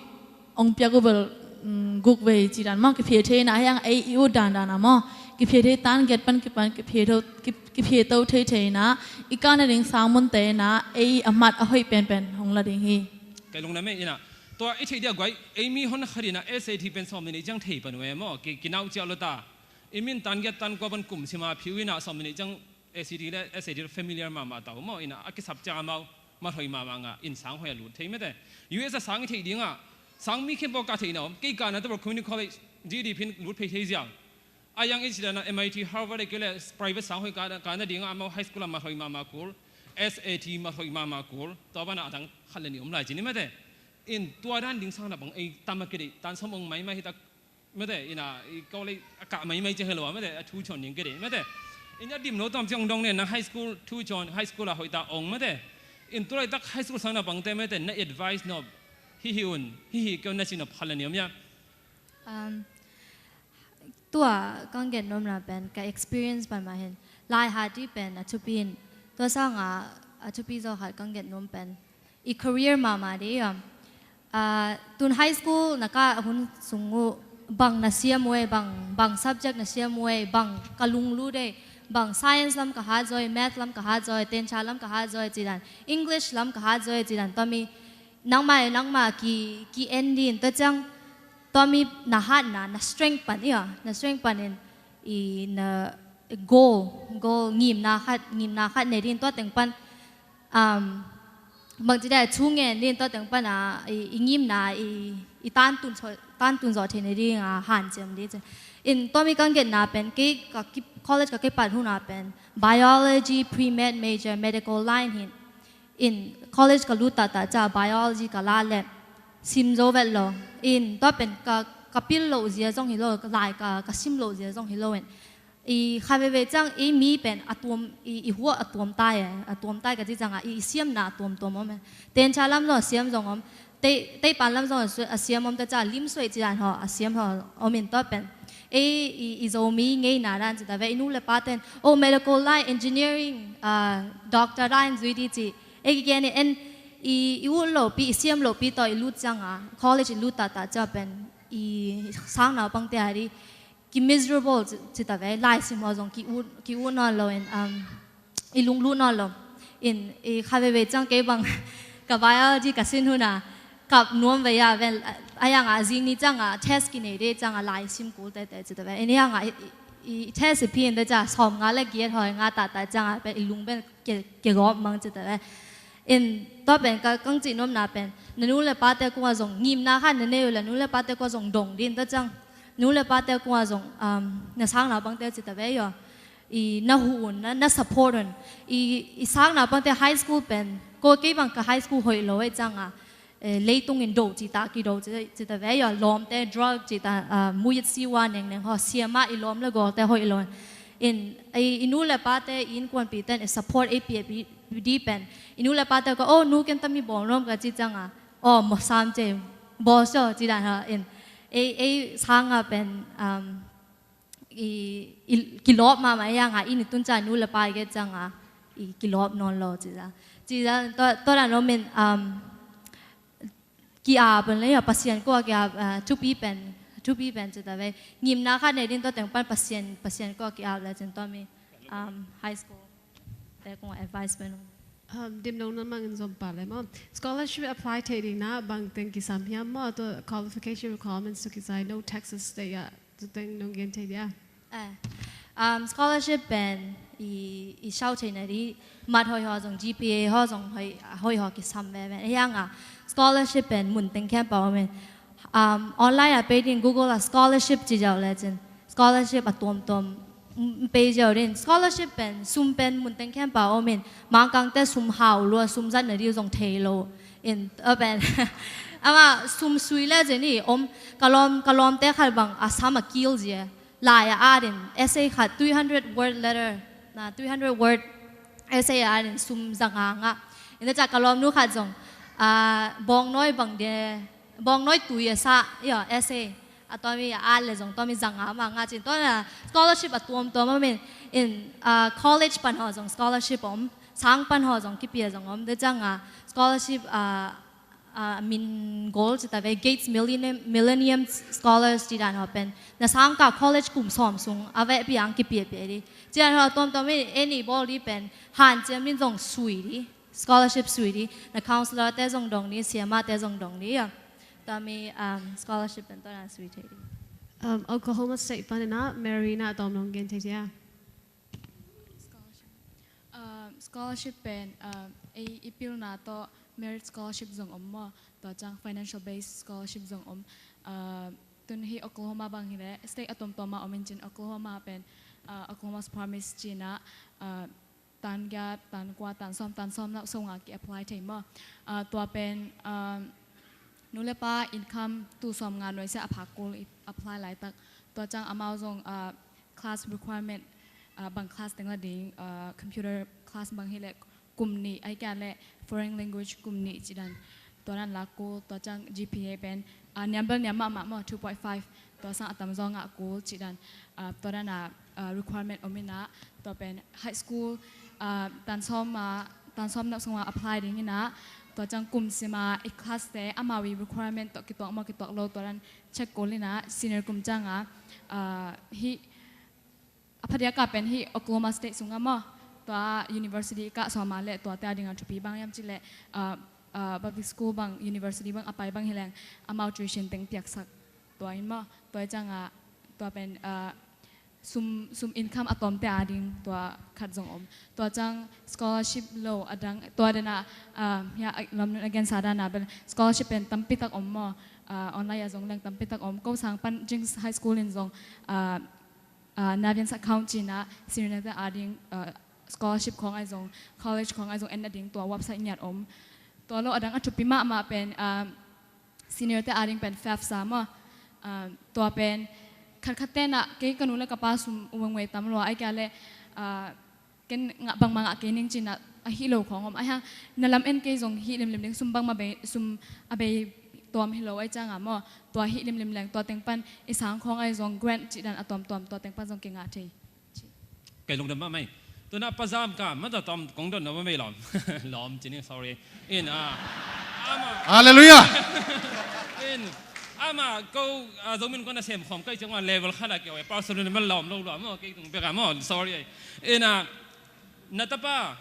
ong piak uh bel, mm, guk vei ci dan maw, kiphie thei ina, hiang ei i ut dan dan a maw, kiphie thei tan get pan kipan kiphie to, ki, kiphie to thei thei ina, i kah nading sang munte ina, ei a mat a hoih penpen hong la ding hi. Kai lungdam e ina. Tua i theih dia guai, ei mi hon khat ina S A T pen sawm le nih ciang thei pan uh e maw, ki, kinau ciah lo ta. I min tan giat tan kua pan kum sima phiu ina sawm le nih ciang A C T le S A T familiar mahmah ta uh maw, ina a kisap ciang amau mat hoih mahmah nga, in sang hoih a lut thei mete. U S a sang i theih dinga, sang mi khempeuh kah theihna om, kei kahna tawh Community College, G D phin lut phei thei ziau. A yang i ci dan a M I T, Harvard, a kei le private sang hoih kah, kahna dinga amau high school a mat hoih mahmah kul, S A T mat hoih mahmah kul, tua bana a dang khat le nih om lai ci ni mete. In tua dan ding sang na bang ei tam a kei deih, tan sawm ong maimai hi tak mete, ina i kau lei a kah maimai ciang hi lo a mete, a thu cawn ding kei deih mete. In a dim lo tam ciang dong ne, nang high school thu cawn, high school a hoih ta ong mete. In tu laitak high school sang na bangte mete, na advice nop, hi hi un, hi hi keu na ci nop khat le nih om ia. Um, tua kang gen nomna pen ka experience pan mah hin, lai hat dih pen a thupi in, tua sanga a thupi zaw khat kang gen nom pen i career mahmah dih a. Ah, tun high school na kah hun sung uh bang na siam uh e, bang, bang subject na siam uh e, bang ka lunglut e, bang science lam ka hat zaw e, math lam ka hat zaw e, tencha lam ka hat zaw e ci dan, English lam ka hat zaw e ci dan, tua mi nangmah e nangmah ki, ki en din, tua ciang tua mi na hatna, na strength pan ia, na strength pan in i na goal, goal ngimna khat, ngimna khat ne din, tua teng pan, um, bangci dai thu ngen din, tua teng pana i, i ngimna i, i tan tun zawh, tan tun zawh theih ne ding a hanciam dih ci. In tua mi kang genna pen kei ka ki, college ka kei pat huna pen biology pre-med major, medical line hin. In college ka lut taktak ciang biology ka la le sim zo vet lo. In tua pen ka, ka pil loh zia zong hi lo, lai ka, ka sim loh zia zong hi lo in. I kha veve ciang i mi pen a tuam, i, i huah a tuam tai e, a tuam tai ka ci ciang a, i, i siamna a tuamtuam om e. Tencha lam zong a siam zong om, tei, teipan lam zong a siam om ta ciang lim suai ci dan haw, a siam haw om in tua pen. Ei i, i Zomi ngeina dan ci ta ve, i nu le pa ten, oh, medical line, engineering, ah, doctor line zui di ci. Ei ki gen in, i, i ut lopi, i siam lopi tawh i lut ciang a, college i lut taktak ciang pen, i sang naupangte a di, ki miserable ci, ci ta ve, lai sim haw zong ki ut, ki ut nawn lo in, um, i lunglut nawn lo. In, i kha veve ciang kei bang, ka biology ka sin huna, kap nuam ve ia ven, a yang a zing ni ciang a, test ki nei de ciang a, lai sim kul tete ci ta ve. In yang a, i, i, i test i phi in de ciang, sawm nga le giat hawi nga taktak ciang a, pen i lung pen ke, ke gawp mang ci ta ve. In tua pen ka, kang ci nomna pen, na nu le pate kung a zong, ngimna khat na nei uh le, nu le pate kung a zong dong din ta ciang, nu le pate kung a zong, um, na sang naupangte ci ta ve ia. I na huh un, na, na support un. I, i sang naupangte high school pen, ko kei bang ka high school hoih lo e ciang a, eh, leitung in do ci ta, ki do ci, ci ta ve ia, lawmte drug ci ta, ah, muyit siwa nengneng haw, siam a i lawm le gawlte hoih lo. In, i, i nu le pate, i innkuanpi ten, i support ei pia pi, di pen. I nu le pate ka, oh, nu ken tami bawng lawm ka ci ciang a, oh, maw sam ce, bawl sio, ci dan haw, in. Ei, ei sang a pen, um, i, i, kilawp mahmah ia nga, i ni tun ciang nu le pa i ke ciang a, i kilawp nawn lo ci za. Ci za, tua, tua dan lo min, um, ki-ap pen le ia, Pasian kua ki-ap, ah, thupi pen, thupi pen ci ta ve. Ngimna khat nei din tua teng pan Pasian, Pasian kua ki-ap le cin tua mi, um, high school te kung advice pen. Um, dim dong na mangin zom pa le maw. Scholarship apply thei ding na bang teng kisam hiam maw, tua qualification requirements tu kisai no Texas te ia. Tuteng nong gen thei dia. Eh, um, scholarship pen i, i sau thei na di, mat hoih haw zong, G P A haw zong hoih, hoih haw kisam ve ve. Hiang a scholarship pen mun teng khempeuh om in. Um, online a pei ding Google a scholarship ci ziau le cin. Scholarship a tuamtuam, mm, pei ziau din. Scholarship pen, sum pen mun teng khempeuh om in. Mangkangte sum hau lua, sum zat na di zong thei lo. In, a pen. Ama sum sui le cin i om, ka lawm, ka lawmte khat bang a sam a kil zia. Lai a at in, essay khat, three hundred word letter, na, three hundred word essay a at in, sum za nga nga. Ina ca ka lawmnu khat zong, ah, bawngnawi bang de, bawngnawi tui a sa, ia, essay, a tua mi a at le zong tua mi zanga ma nga cin tua na scholarship a tuamtuam om in, in, ah, college pan haw zong scholarship om, sang pan haw zong kipia zong om. Tua ciang a scholarship, ah, ah, min gol ci ta ve, Gates Millennium, Millennium Scholars ci dan haw pen na sang ka college kum sawm sung a veh piang kipia pia di. Ci dan haw tuamtuam in, en i bawl di pen hanciam din zong sui di. Scholarship sui di, na counselor te zong dong di, siama te zong dong di. Tua mi, um, scholarship pen tua na sui thei di. Um, Oklahoma State pan in a Mary na a tawm nong gen thei dia. Scholarship. Um, scholarship pen, um, ei i pilna tawh merit scholarship zong om maw. Tua ciang financial based scholarship zong om. Um, tun hi Oklahoma bang hi le, state a tuamtuam a om in cin Oklahoma pen, uh, Oklahoma's Promise ci na, uh, tan giat, tan kua, tan sawm, tan sawm na sawm nga ki apply thei maw. Ah, tua pen, ah, nu le pa income tu sawm nga nuai sia a phak kul i apply laitak. Tua ciang amau zong, ah, class requirement, ah, bang class teng la ding, ah, computer class bang hi le kum nih, ai kia le foreign language kum nih ci dan. Tua dan la kul, tua ciang G P A pen, ah, niam bel niam mahmah maw, two point five, tua sang a tam zaw ngah kul ci dan, ah, tua dan a, ah, requirement om in a, tua pen high school, ah, tan sawm a, tan sawm na sung a apply ding in a, tua ciang kum sim a i class te amau i requirement tawh kituak maw kituak lo tua dan check kul in a, senior kum ciang a, ah, hih a phadiak a pen hih Oklahoma State sungah maw, tua university i kah sawm a le tuate a ding a thupi bang hiam cih leh, ah, ah, public school bang, university bang a pai bang hi leng amau tuition teng piaksak tua in maw, tua i ciang a tua pen, ah, sum, sum income a tawmte a ding tua khat zong om. Tua ciang scholarship lo a dang, tua dan a, ah, hia, ah, lamnun a gensa dan a bel scholarship pen tampi tak om maw, ah, online a zong leng tampi tak om. Ko sang pan Jings High School in zong, ah, ah, Naviance account ci in a senior te a ding, ah, scholarship khawng ai zong, college khawng ai zong en a ding tua website ngiat om. Tua lo a dang a thupi mahmah pen, ah, senior te a ding pen FAFSA maw. Ah, tua pen khatkhat te na kei ka nu le ka pa sum uengwei tam lua ai kia le, ah, ken ngah bangmah ngah kei ning ci in a, a hih lo khawng om. Ai hang na lam en kei zong hih limlim ding, sum bangmah bei, sum a bei tuam hi lo ai ciang a maw. Tua hih limlim leng tua teng pan i sang khawng ai zong grant cih dan a tuamtuam tua teng pan zong kingah thei. Kei lungdam mahmah hi. Tuna pazam ka mata tom kong don na mahmah lawm. Lawm ci ni, sorry. In, ah, ama. Hallelujah. In, ama ko, ah, Zomi kong na sem khawm kei ciang a level khat a kei a pastor ni man lawm lo lawm maw, kei tung bek a maw, sorry. In, ah, na tapa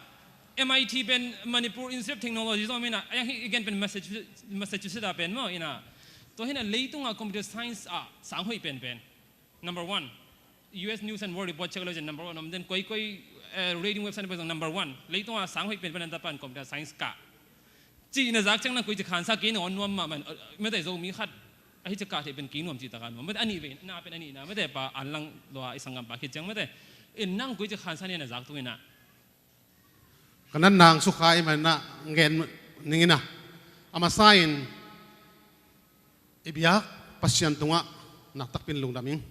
M I T pen Manipur Institute of Technology zong mi na, a yang hi again pen Massachusetts, Massachusetts a pen maw, in a. Tua hi na leitung a computer science a sang hoih pen pen. Number one. U S News and World Report check lo ciang number one om den, koi koi, eh, rating website pen zong number one. Leitung a sang hoih pen pen na tapa in computer science kah. Ci na zak ciang nang koi ci khansa kei na on nuam mahmah, eh, mete Zomi khat ahi ci kah thei pen kei nuam ci ta ka nuam. Mete a nih vei na pen a nih na, mete pa an lang lua i sanggam pa khit ciang mete. In nang koi ci khansa ni na zak tung in a. Ka natna hong sukha ahih manin ah ngen ning in ah, a masa in i biak Pasian tungah nakpi takin lungdam ing.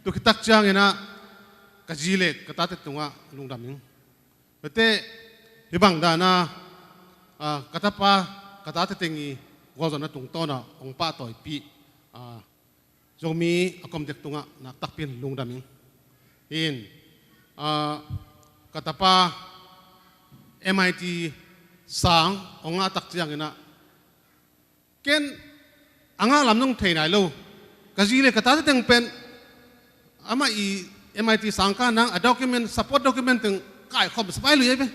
Tu khit tak ciangin ah ka zi le ka tate tungah lungdam ing. Bete hih bang dan a, ah, ka tapa ka tate teng i gualzawhna tungtawn ah hong pahtawipih, ah, Zomi a komtek tungah nakpi takin lungdam ing. In, ah, ka tapa M I T sang hong ngah tak ciangin ah ken a ngah lam zong thei nai lo. Ka zi le ka tate teng pen amah i M I T sang kah nang a document, support document teng kaikhawm sa pai lui ei ve.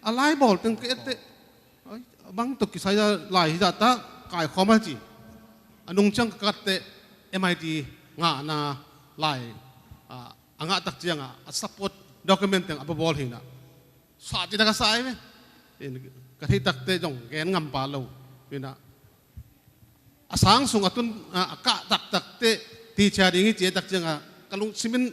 A laibawl teng ka et teh, ai, bang tawh kisai a lai hi zah ta, kaikhawm a ci. A nung ciang ka kat teh M I T ngahna lai, ah, a ngah tak ciang a, a support document teng a babawl hi na. Sa ci tak a sa ei ve. In, ka theih tak teh zong gen ngam pah lo. In ah, a sang sung a tun, a, a kah taktak teh teacher ding hi ci tak ciang a, ka lungsim in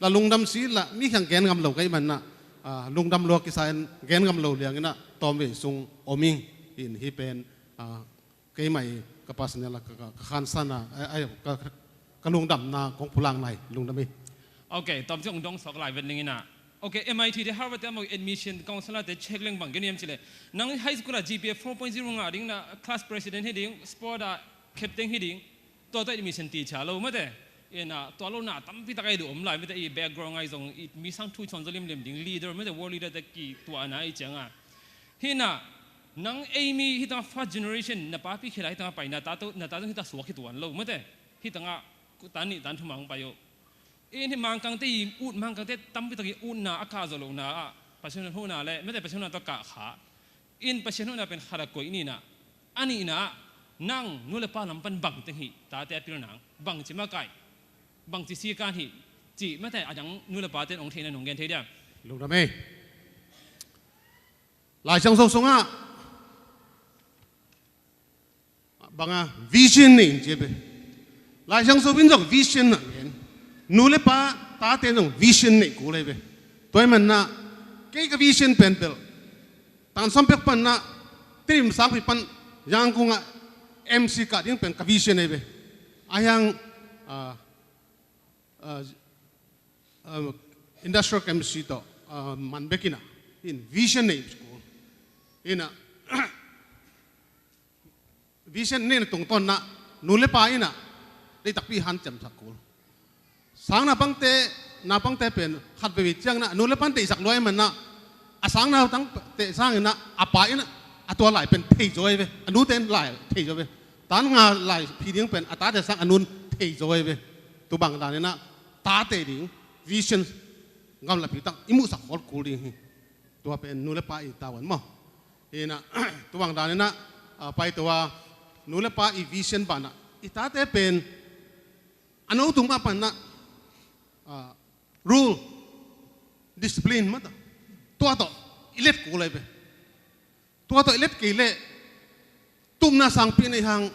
la lungdam si la mi kiang gen ngam lo ka hih manin ah, a, lungdam lua kisa in gen ngam lo liang in ah tawmvei sung om ing. In hih pen, a, keimah i ka personal a ka, ka, ka khansan a, a, a, ka, ka, ka lungdamna kong pulakna hi, lungdam hi. Ok, tawm ci hong dong sawk lai vet ning in ah. Ok, M I T te, Harvard te, amau admission counselor te check leng bang gen hiam cih leh, nang high school ah G P A four point zero ngah ding na, class president hi ding, sport ah captain hi ding. Tua tawh i mission teacher lo mate. Ina tua lo na tampi tak a i duh om lai mate, i background a i zong i mi sang thu i chon zo limlim ding leader mate, world leader te kituahna i cianga. Hina nang ei mi hitanga first generation na papi khela hitanga paina ta to na ta to hita suak hituan lo mate. Hitanga tan nih tan thumang pai uh. In hi Mangkangte i ut Mangkangte tampi tak i utna a kah zawh lohna ah Pasian huna le mate Pasian huna tawh kah kha. In Pasian huna pen khat a koih nina a nihna ah nang nu le pa lam pan bang teng hi tate a pil nang bang ci makai bang ci sikan hi ci mate a dang nu le pa ten ong theihna nong gen thei dia. Lungdam ei. Lai Siangtho sungah banga vision nei in ci a pe. Lai Siangtho in zong vision na gen. Nu le pa tate zong vision nei kul ei pe. Tua i manna kei ka vision pen pel tan sawm pek panna Tedim sangpi pan Yangon ah M C kah ding pen ka vision ei pe. A hiang ah, ah, ah, industrial chemistry tawh ah, man bekina in vision nei kul. Ina vision nei na tungtawnna nu le pa ina deitakpi hanciam sak kul. Sang naupangte naupangte pen khat veve ciangna nu le pan deihsak luai manna a sang naupangte sangina a pa ina a tua lai pen thei zaw ei ve, a nute in lai thei zaw ve. Tan nga lai phi ding pen a tate sang a nun thei zaw ei ve. Tubang danina tate ding vision gamlapi tak i muhsak khol kul ding hi. Tua pen nu le pa i tavuan maw. Hina tubang danina ah, pai tua nu le pa i vision bana i tate pen a no tung pa panna ah, rule, discipline mata tua tawh i let kul ei pe. Tua tawh i let kei leh tupna sangpi nei hang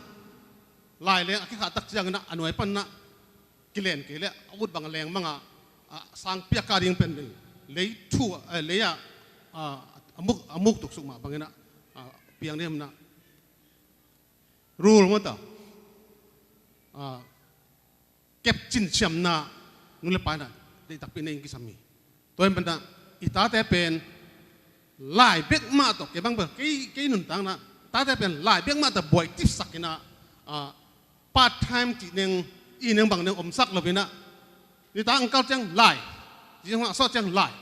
lai leng a kikhah tak ciangina a nuai panna kilen kei leh a ut bang leng manga ah, sangpi a kah ding pen lei thu ah, lei ah ah, a muk a muk tuksuk mah bangina ah, piang dihna rule mata ah, kep cinciamna nu le pa ina deitakpi nei in kisam hi. Tua i manna i tate pen lai bek mah tawh kei bang bel kei kei nuntakna tate pen lai bek mah tawh buai tipsak ina ah, part time cih neng i neng bang neng omsak lo ina nita angkal ciang lai, zing hong a sawt ciang lai.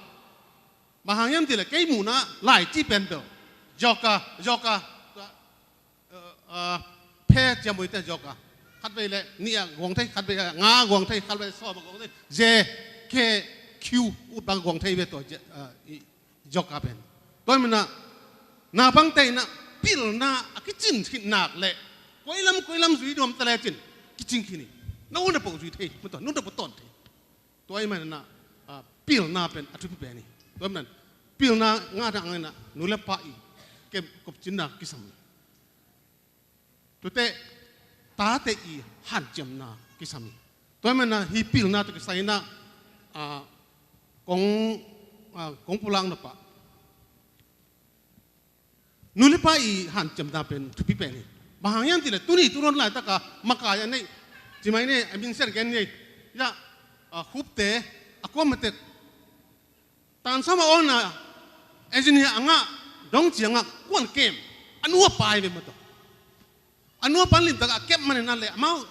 Bang hang hiam ti le kei muhna lai ci pen bel yoga yoga phe ciamui te yoga khat vei le nih a guang thei, khat vei a nga guang thei, khat vei sawm a guang thei, J K Q ut bang guang thei ve tua yoga pen. Tua i manna naupangte ina pilna a kicin khit nak le koilam koilam zui duam ta le cin kicing khini. Na u na po zui thei, mata nu na po ton thei. Tua i manna ah, pilna pen a thupi pen hi. Tua i manna pilna nga dang ina nu le pa i kep kopcinna kisam hi. Tute tate i hanciamna kisam hi. Tua i manna hi pilna tawh kisai ina ah, kong ah, kong pulak na pah nu le pa i hanciamna pen thupi pen hi. Bang hang hiam ti le tuni turon laitaka makai a nei cimai nei a min sian gen nei ya ah, khupte a kuam matek tan sawm a awlna engineer a ngah dong ciangah kuan kem a nu a pa ei ve mata. A nu a pan limtak a kep manina le amau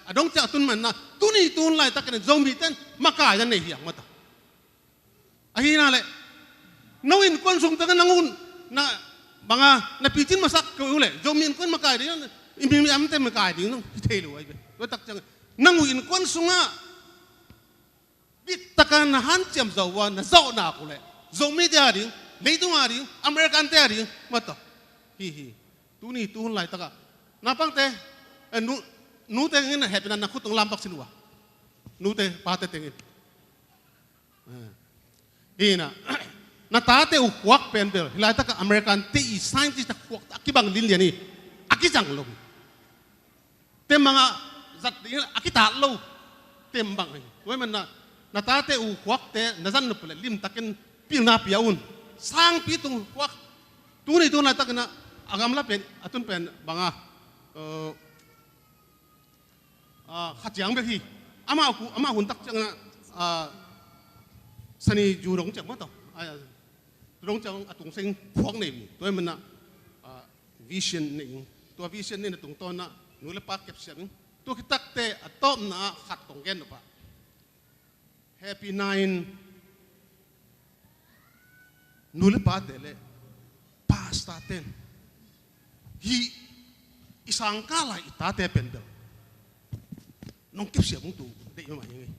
a dong ciang a tun manina tuni tun laitakin Zomi ten makai a nei hiang mata. Ahina le no innkuan sung tengah nang un na banga na picin masak keu le Zomi innkuan makai ding i mi amte makai ding nang hi thei lo ai ve. Tua tak ciang nang u innkuan sungah bittaka na hanciam zawh uh a na zawh nak uh leh Zomite a ding, leitung a ding, Americante a ding mata. Hi hi. Tuni tuhun laitakah naupangte eh, nu, nute tengin na hehpihna na khut tung lampak sin uh a nute pate tengin eh. Hina na tate uh khuak pen bel hi laitakah Americante i scientist a khuak a kibang linlian hi. A kizang lo hi. Tembang a zat ding a kitat lo tembang hi. Tua i manna na tate uh khuakte na zan nop le limtakin pilna pia un. Sangpi tung khuak tuni tun laitakina a gamla pen a tun pen banga eh, ah, kha ciang bek hi. Amah hun tak ciangah ah, sani ju dong ciang mah tawh ah, dong ciang a tung seng khuak nei hi. Tua i manna ah, vision nei ing. Tua vision nei na tungtawnah nu le pa kepsiam ing. Tua khit takteh a tawpna ah khat kong gen nop ah, Happy Nine nu le pate le pastor ten hih i sangkah lai i tate pen bel nong kepsiam hong tu deih mahmah hi ing.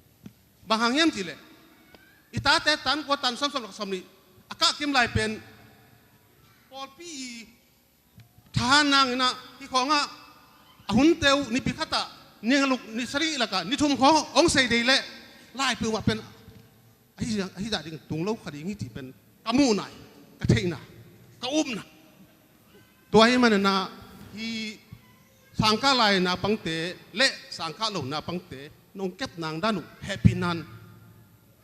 Bang hang hiam cih leh i tate tan kua, tan sawmsawm le sawmnih a kah kim lai pen pawlpi i thahat nang in ah, hih khawng ah a hunte uh nipi khat ah ni nga luk ni sarih lak ah ni thum khawng hong sei dei leh lai peuhmah pen ahi zah, ahi zah ding tung lo kha ding hi cih pen ka muhna, ka theihna, ka upna. Tua ahih manin ah hih sangkah lai naupangte le sangkah lo naupangte nong kep nang dan uh Happy Nine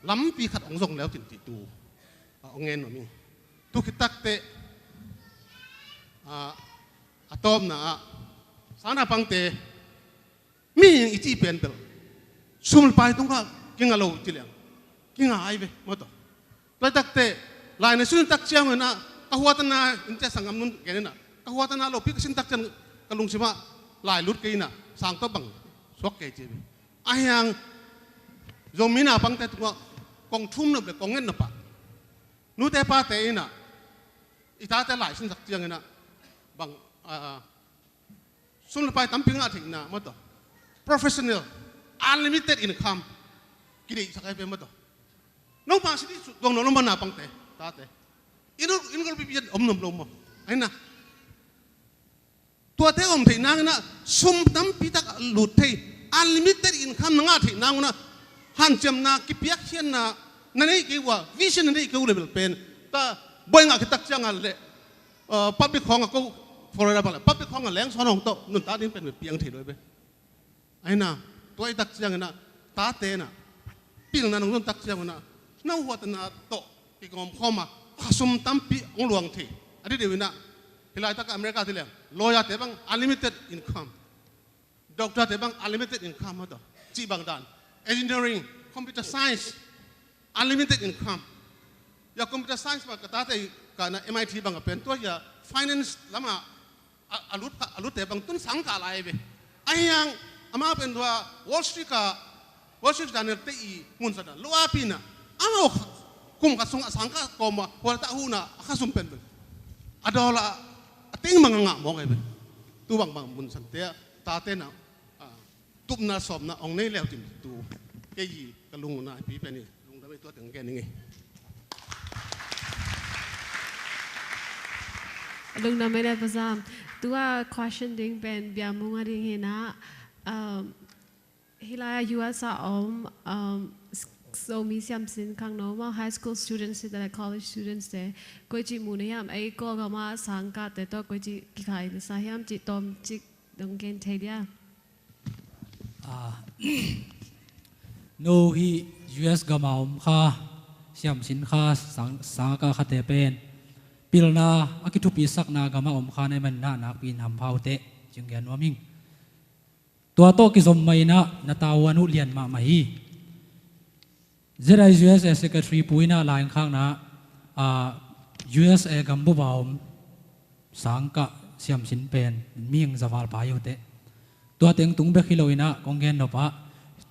lampi khat hong zong le uh cin cih tu a hong ngen nuam ing. Tu khit takteh, ah, a tawpna ah, sang naupangte, mihing i cih pen bel sum le pai tungah kinga lo ci leng kinga ai ve maw taw. Tua khit takteh lai na sun tak ciang un ah ka huatna in, cia sanggam nun gen in ah, ka huatna lopi ka sin tak ciang ka lungsim ah lai lut kei in ah sang tawh bang suak kei ci ve. Ahi hang Zomi naupangte tungah kong thum nop le kong nget nop ah, nute pate in ah i tate lai sin tak ciang in ah bang, ah, sum le pai tampi ngah theihna maw taw, professional, unlimited income kideihsak ai ve maw taw. Nong pang sidi su tuang nong lo maw naupangte, tate? In, in gol pipian om nom lo maw? Ahi na, tuate om theih nang in ah sum tampi tak lut thei, unlimited income na ngah theih nang un ah hanciamna, kipiakkhiatna na neih kei uh a, vision na neih kei uh le bel pen ta buai ngah khit tak ciang a le, uh, public khawng a ko, Florida bang le public khawng a leng sawn hong tawh nuntak ding pen bel piang thei lo ai ve. Ahi na, tua i tak ciang in ah tate in ah pilna nong zon tak ciang un ah na huatna tawh kigawm khawm a, khasum tampi hong luang thei. A deuhdeuh in ah hih laitak ah America ti leng lawyer te bang unlimited income, doctor te bang unlimited income maw taw, cih bang dan, engineering, computer science, unlimited income. Ya computer science bang ka tate ka na M I T bang a pen tua ya finance lam ah a, a lut, a lutte bang tun sangkah lai ve. Ahi hang amau pen tua Wall Street ka, Wall Street Journal te i mun sa da lo a pi na amau kum khat sung a sangkah kawm a hual ta hu na a khasum pen pen a dollar a teng mang a ngah mawk ai ve. Tu bang bang mun san te a tate na, ah, tupna sawmna hong nei leu cin tu kei hi ka lung uh na pi pen hi. Lungdam ei, tua teng gen ning ei. Lungdam ei le Pa Sam. Tua question ding pen Bia Mung a ding hi na, um, hih lai a U S a om, um, s-, Zomi siamsin khangno maw, high school students te le college students te, koi ci mu na hiam, ei Kawlgam a sangkah te tawh koi ci kikhai na sa hiam ci tawm cik dong gen thei dia. Ah, no hih U S gam a om kha, siamsin kha, sang, sangkah khate pen pilna a kithupisakna gam a om kha na hih manin ah nakpi in hampha uh teh ci-in gen nuam ing. Tua tawh kizom mah in ah na tavuan uh lian mahmah hi. Z I U S A Secretary pu in ah lai-in khakna ah, U S A gambup a om sangkah siamsin pen mihing za val pha hi uh teh. Tua teng tung bek hi lo in ah kong gen nop ah,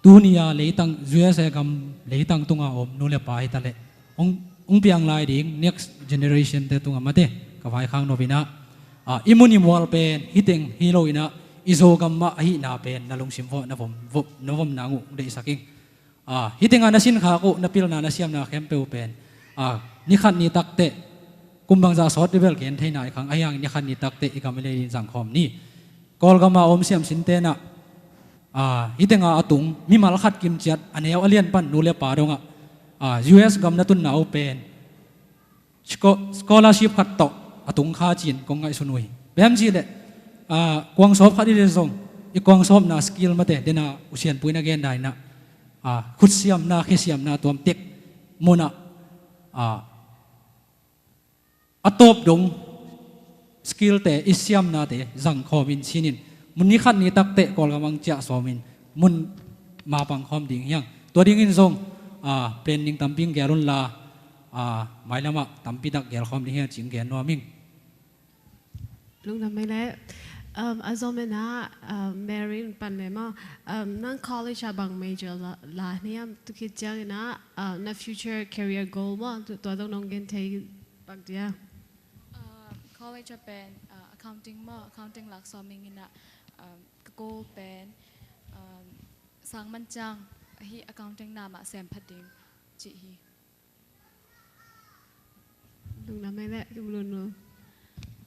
tuni a leitang, U S A gam leitang tungah a om nu le pa hi ta leh hong, hong piang lai ding next generation te tungah mate ka vaikhak nop in ah, ah, i mun i mual pen hih teng hi lo in ah i Zogam mah ahihna pen na lungsim vuah na vom, vom, na vom nang uh deihsak ing. Ah, hih tengah na sinkhak uh, na pilna, na siamna khempeuh pen, ah, ni khat ni takteh, kum bangzah sawt dih bel gen thei nai khang, ahi hangin ni khat ni takteh i gam i lei in zangkhawm ni. Kawlgam a om siamsin ten ah, ah, hih tengah a tung mimal khat kimciat, a neu a lian pan nu le pa dongah, ah, U S gam na tunna uh pen scho-, scholarship khat tawh a tung kha ci-in kong ngaihsun uh hi. Bang hiam cih leh, ah, kuangsawp khat i leh zong i kuangsawpna skill mate, den a U Sian pu in a gen dan in ah, ah, khutsiamna, khesiamna tuam tek mun ah, ah, a tawp dong skill te, i siamnate zangkhawm in sinin mun ni khat ni takteh Kawlgam ang ciah sawmin mun mapang khawm ding hi hang. Tua dingin zong, ah, planning tampi in gel un la, ah, mailam ah tampi tak gel khawm ding hi hang ci-in gen nuam ing. Lungdam ei le. Um, a zom in ah, um, Mary in pan le maw, um, nang college ah bang major la, la hiam, tua khit ciangin ah, uh, na future career goal maw, tu, tua zong nong gen thei bang dia? Uh, college ah pen, uh, accounting maw, accounting lak sawm ing in ah, um, ka goal pen, um, sang man ciang hih accounting na mah sem phat ding cih hi. Lungdam ei leh, kim lun lo.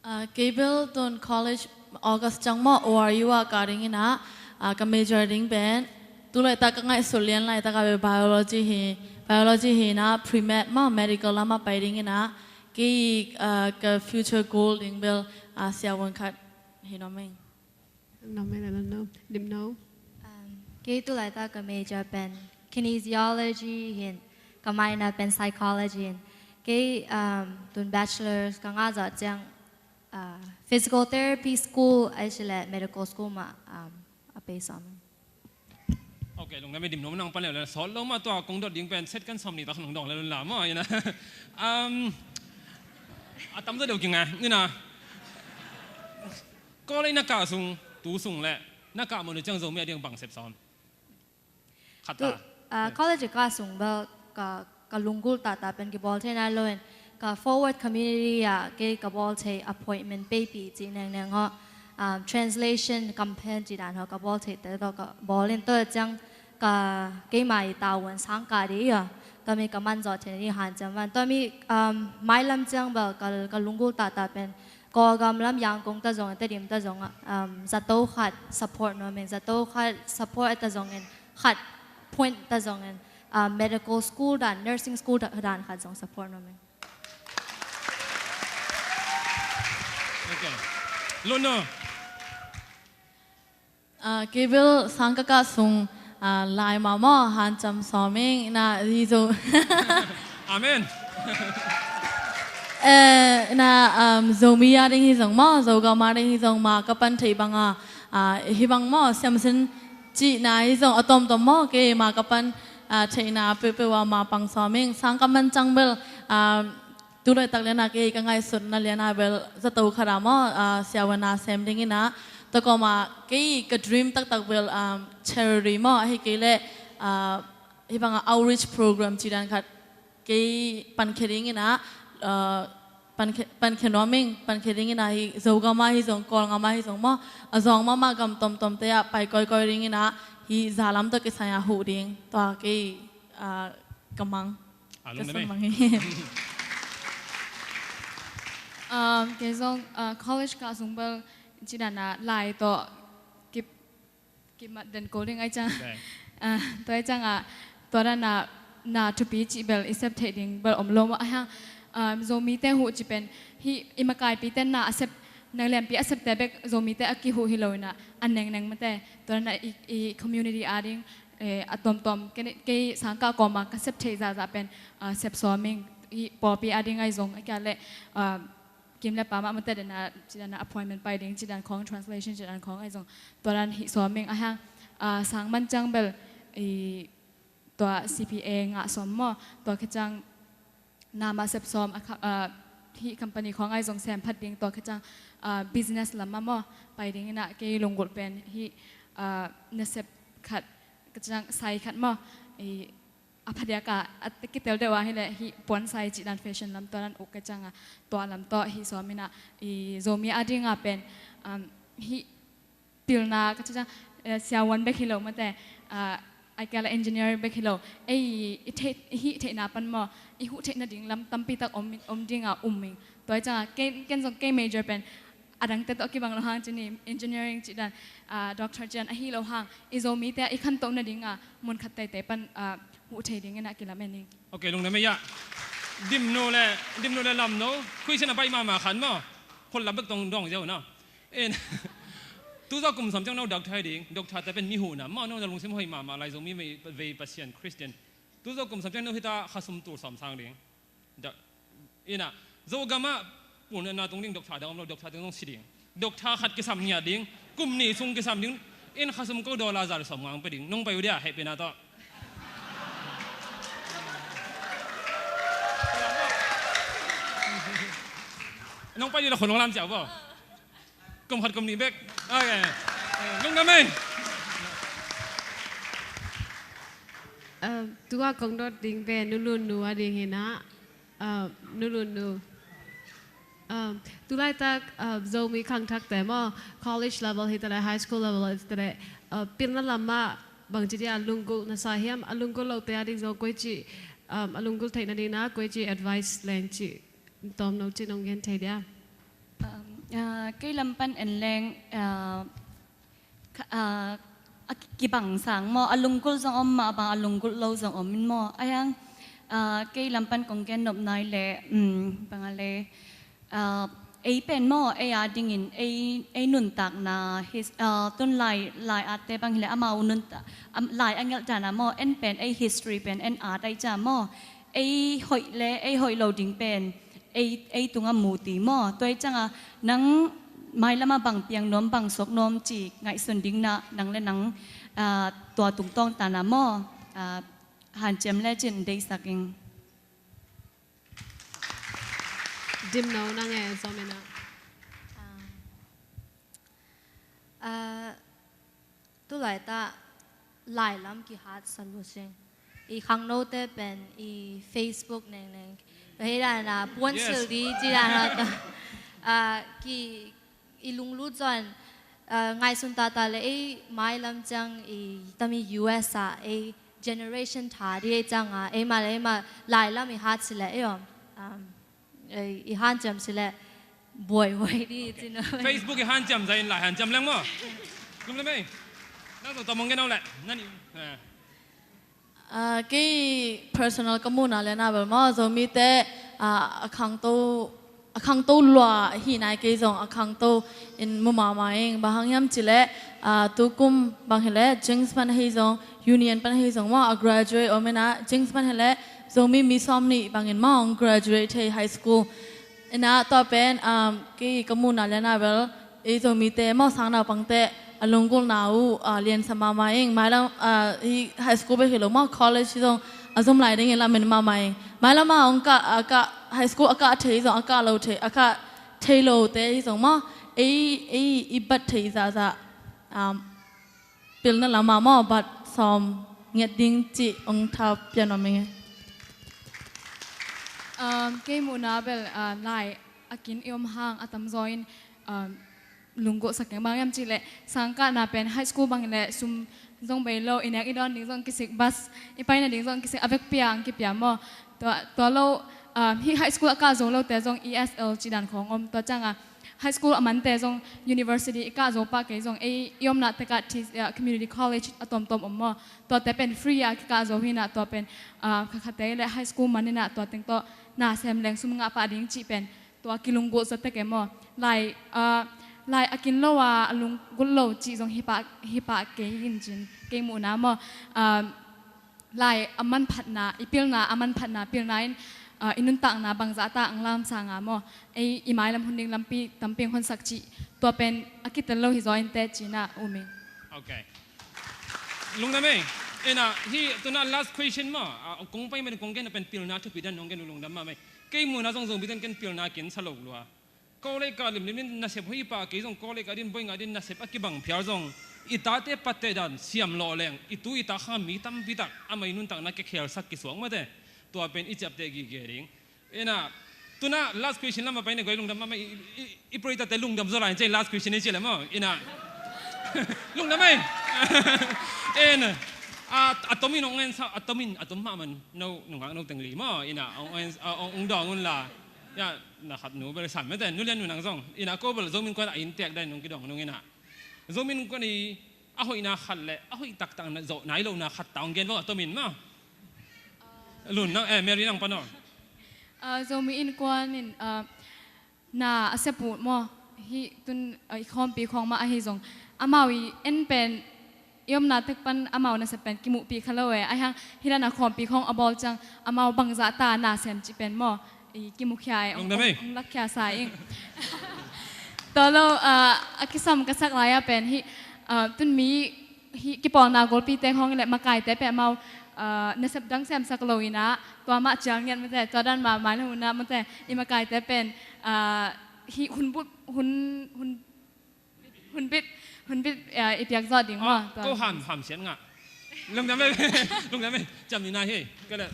Ah, kei bel tun college August ciang maw O R U ah kah ding in ah, ah, ka major ding pen tu laitak ka ngaihsut lian laitak ah bel biology hi, biology hi in ah pre-med maw medical lam ah pai ding in ah, kei, ah, ka future goal ding bel, ah, siavuan khat hi nuam ing. Lungdam ei leh, Lungdam. Dimno. Um, kei tu laitak ka major pen kinesiology hi in, ka minor pen psychology hi in. Kei, um, tun bachelor's ka ngah zawh ciang, uh, physical therapy school ahih leh medical school mah, um, a pai sawm. Ok, lungdam ei, Dimno, nang pan le le sawt lo mah, tua kong dot ding pen set kan sawm ni tak nong dong le lun la maw, ina. Um, a tam zaw deuh kinga, ina. College na kah sung, tu sung leh na kah mun uh ciang Zomi a ding bang sep sawm? Khat ta. Tu, ah, college kah sung bel ka, ka lunggulh taktak pen kibawl thei nai lo in, ka forward community ah kei ka bawl thei appointment peipih cih nengneng hawh, um, translation campaign cih dan hawh ka bawl theite tawh ka bawl in, tua ciang ka keima i tavuan sang kah ding a, tua mi ka man zawh theih nading hanciam van. Tua mi, um, mailam ciang bel ka, ka lunggulh taktak pen Kawlgam lam Yangon ta zong, Tedim ta zong, um, zato khat support nuam ing, zato khat support ta zongin, khat point ta zongin, um, medical school dan, nursing school dan, dan khat zong support nuam ing. Ok. Lun uh. Ah, kei bel sang ka kah sung, ah, lai mah maw, hanciam sawm ing, na, hi zo. Amen. Eh, na, um, Zomi a ding hi zong maw, Zogam a ding hi zong ma ka pan theih bang a, ah, hih bang maw, siamsin cihna hi zong a tuamtuam maw, kei ma ka pan, ah, theihna peuhpeuh ah ma pang sawm ing, sang ka man ciang bel, ah, tu laitak lian ah kei ka ngaihsutna lian ah bel zato khat ah maw, ah, siavuan na sem ding in ah, tua kawm ah kei ka dream taktak bel, ah, charity maw, ahih kei leh, ah, hih bang ah outreach program cih dan khat kei pankhia ding in ah, ah, pankhia, pankhia nuam ing, pankhia ding in ah hih Zogam ah hi zong, Kawlgam ah hi zong maw, a zawng mahmah gam tuamtuamte ah pai kawikawi ding in ah, hih zalam tawh kisai ah huh ding, tua kei, ah, ka mang. Ah, lungdam ei. Ka sung mang hi. Um, kei zong, uh, college kah sung bel cih dan ah lai tawh ki, kimat den ko ding ahih ciang. Ok. Uh, tua ahih ciang ah, tua dan ah na thupi cih bel i sep theih ding bel om lo maw. Ahih hang, um, Zomite huh cih pen hih i makaipite na a sep, na lianpi a septe bek Zomite a kihuh hi lo in ah, a nengneng mate. Tua dan ah i, i community a ding, eh, a tuamtuam, kei, kei sangkah kawm ah ka sep theih zahzah pen, ah, sep sawm ing, i pawlpi a ding ahi zong, a kia leh, ah, kim le pam ah mate dan ah, cih dan ah appointment pai ding, cih dan khawng, translation cih dan khawng ahi zong, tua dan hih sawm ing, ahih hang, ah, sang man ciang bel, i, tua C P A ngah sawm maw, tua khit ciang na mah sep sawm, a kha-, ah, hih company khawng ahi zong sem phat ding, tua khit ciang, ah, business lam ah maw, pai ding in ah kei lunggulh pen hih, ah, nasep khat, ka ciang sai khat maw, i, a phadiak ah, a kitel deuh ah hi leh hih puan sai cih dan fashion lam tua dan uk ka ciang ah, tua lam tawh hih sawm in ah, i, Zomi a ding ah pen, um, hih pilna ka cih ciang, eh, siavuan bek hi lo mate, ah, a kia leh engineer bek hi lo. Ei, i theih, i hih theihna pan maw, i huh theih nading lam tampi tak om, om ding a um ing. Tua ahih ciang ah, ken, ken zong kei major pen, a dangte tawh kibang lo hang ci ni, engineering cih dan, ah, doctor cih dan ahi lo hang, i Zomite i khantoh nading a mun khat teitei pan, ah, huh thei ding in ah kilamen ing. Ok, lungdam ei ah. Dimno le, Dimno le Lamno, question a baih mahmah khat maw. Khut lam bek tong dawng ziau na. En, tu zawh kum sawm ciang no doctor hi ding, doctor te pen mi huhna maw, no na lungsim hoih mahmah lai, Zomi vei, vei Pasian Christian. Tu zawh kum sawm ciang no hita khasum tul sawm sang ding. Da, ina, Zogam ah pulna tung ding, doctor dang om lo, doctor dang zong si ding. Doctor khat kisam ngiat ding, kum nih sung kisam ding, in khasum ko dollar za le sawmnga hong pia ding, nong pai uh dia, hehpihna tawh. Nong pai ding la khon nong lam ciah bo. Kum khat kum nih bek. Okay. Lungdam ei. Tua kong dot ding pen Nu Lun Nu a ding hi na. Nu Lun Nu. Tulaitak Zomi khangthakte maw, college level hi taleh, high school level hi taleh, pilna lamah bangci dia a lunggulh na sa hiam, a lunggulh lote a ding zong koici a lunggulh theih nading na koici advice leng ci, tawmno ci nong gen thei dia? Kei lam pan en leng, a kibang sang maw, a lunggulh zong om mah bang, a lunggulh lo zong om in maw. Ahiang kei lam pan kong gen nop nai leh, bang a le, ei pen maw, ei a dingin ei nuntakna hi. Tun lai, lai atte bang hileh amau nuntak, lai a ngelh dan a maw, en pen ei history pen en at ai ca maw. Ei hoih le ei hoih lo ding pen ei, ei tungah mu ti maw. Tua hi cianga nang mailamah bang piang nuam, bang suak nuam ci ngaihsun ding na, nang le nang tua tungtawng tana maw, hanciam le cin deisak ing. Dimno nang e, Zomina. Tulaitak lailam kihat sa lusing. I khangnote pen i Facebook nengneng, hei dana puan sildi ci dana, i lunglut zon. Ngaihsun tata le ei mailam ciang i tami U S a ei generation tha di ei cianga ei ma le ei ma lailam i hat sile ei om. I hanciam sile buaihuai di cin. Facebook i hanciam zain lai hanciam leng maw. Lungdam ei. Nang zong tawmong gen au le nani. Kei personal ka muhna le na bel maw, Zomite a khangto, a khangto lua hi nai, kei zong a khangto in mu mahmah ing. Bang hang hiam cileh tukum bang hileh Jings pan ahi zong, Union pan ahi zong maw, a graduate om ina, Jings pan hileh Zomi mi sawm nih bangin maw hong graduate thei high school. Ina tua pen kei ka muhna le na bel ei Zomite maw, sang naupangte a lunggulhna uh liansa mahmah ing. Mailam hi high school bek hi lo maw, college hi zong a zum lai dingin lamen mahmah ing. Mailam a hong kah, a kah, high school a kah thei hi zong, a kah lo thei, a kah thei lote hi zong maw, ei, ei i bat thei zahzah pilna lamah maw, bat sawm nget ding cih hong tha pian om ing. Kei muhna bel lai a kin i om hang a tamzaw in lunggulhsak keng. Bang hiam cihleh sangkahna pen high school bang hileh sum zong bei lo, i nek i dawn ding zong kisik, bus i paina ding zong kisik, a vekpi a ang kipia maw. Tua, tua lo, hih high school a kah zo lote zong E S L ci dan khawng om. Tua cianga high school a mante zong university i kah zo pah kei zong ei i omna tekah community college a tawmtawm om maw. Tuate pen free a kikah zo hi na, tua pen khakhate le high school man hi na, tua teng tawh na sem leng sum ngah pah ding cih pen tua kilunggulh zaw tek e maw. Lai, lai a kin lo a, a lunggulh lo cih zong hi pah, hi pah kei in cin, kei muhna maw. Lai a manphatna, i pilna a manphatna, pilna in i nuntakna bangzah ta ang lamsang a maw, ei i mailam hun ding lampi tampi ang honsak cih, tua pen a kitel lo hi zaw in te cina um ing. Okay. Lungdam ei. Ina hi tuna last question maw, kong pai man kong gen pen pilna thupi dan nong gen uh lungdam mahmah ei. Kei muhna zong Zomite in ken pilna kin sa lo lua. College kah limlim in nasep hoih pah kei zong, college kah din boing a din nasep a kibang phial zong i tate patte dan siam lawh leng i tu i ta khang mi tampi tak amah i nuntakna kikhelsak kisuak mate. Tua pen i ciapteh gige ding. Ina tuna last question lam a pai ne guai, lungdam mahmah i, i, i pray tate lungdam zaw lai in cei last question i ci le maw. Ina lungdam ei. Ina a tomin ong en sa, a tomin a tom mahmah no nungak no teng li maw. Ina ong en, ong dawng un la. Ya, na khat nu bel sam mete, nu lian nu nang zong. Ina ko bel Zomi Innkuan a inntek dan nong kidong nong ina. Zomi Innkuan i a hoihna khat le a hoih taktak na zawh nai lohna khat ta ong gen vo a tomin maw. Lun nang, eh, Mary nang pan aw. Zomi Innkuan in na a sia put maw. Hih tun i khawmpi khawng mah ahi zong amau i en pen i omna tek pan amau nasep pen kimuhpih kha lo e. Ahi hang hih dan a khawmpi khawng a bawl ciang amau bangzah ta na sem cih pen maw, i kimukhia e, ong lakkhia sa ing. Tua lo a kisam ka sak lai-a pen hih tun mi hih kipawlna golpite khawng le makaite pen amau nasep dang semsak lo ina, tua mah cial ngiat mate, tua dan mah mai lo ina mate, i makaite pen hih hun but, hun, hun Hun bit, hun bit, ah, i piak zawh ding maw? Ko ham, ham sian ngah. Lungdam ei, lungdam ei, ciam ni nai hi. Ka le.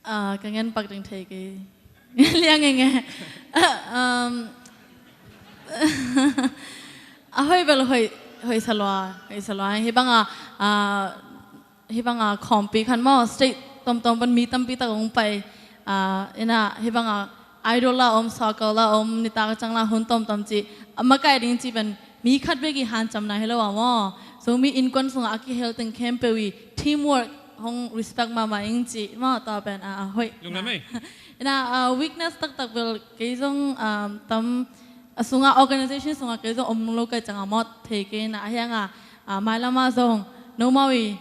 Ah, ka ngen pak ding thei kei. Liang eng e. Ah, um, a hoih bel hoih, hoih sa lua, hoih sa lua. Hih banga, ah, hih banga khawmpi khat maw, state tomtom pan mi tampi tak hong pai. Ah, ina hih banga idol la om, circle la om, nitak ciang la hun tomtom ci. A makai ding ci pen mi khat bek i hanciamna hi lo a maw. Zomi innkuan sungah a kihel teng khempeuh i teamwork hong respect mahmah ing ci maw, tua pen a, a hoih. Lungdam ei. Ina, ah, weakness taktak bel kei zong, um, tam a sungah, organization sungah kei zong om lo ka hih ciangah maw thei kei na, a hiangah, ah, mailamah zong nomau i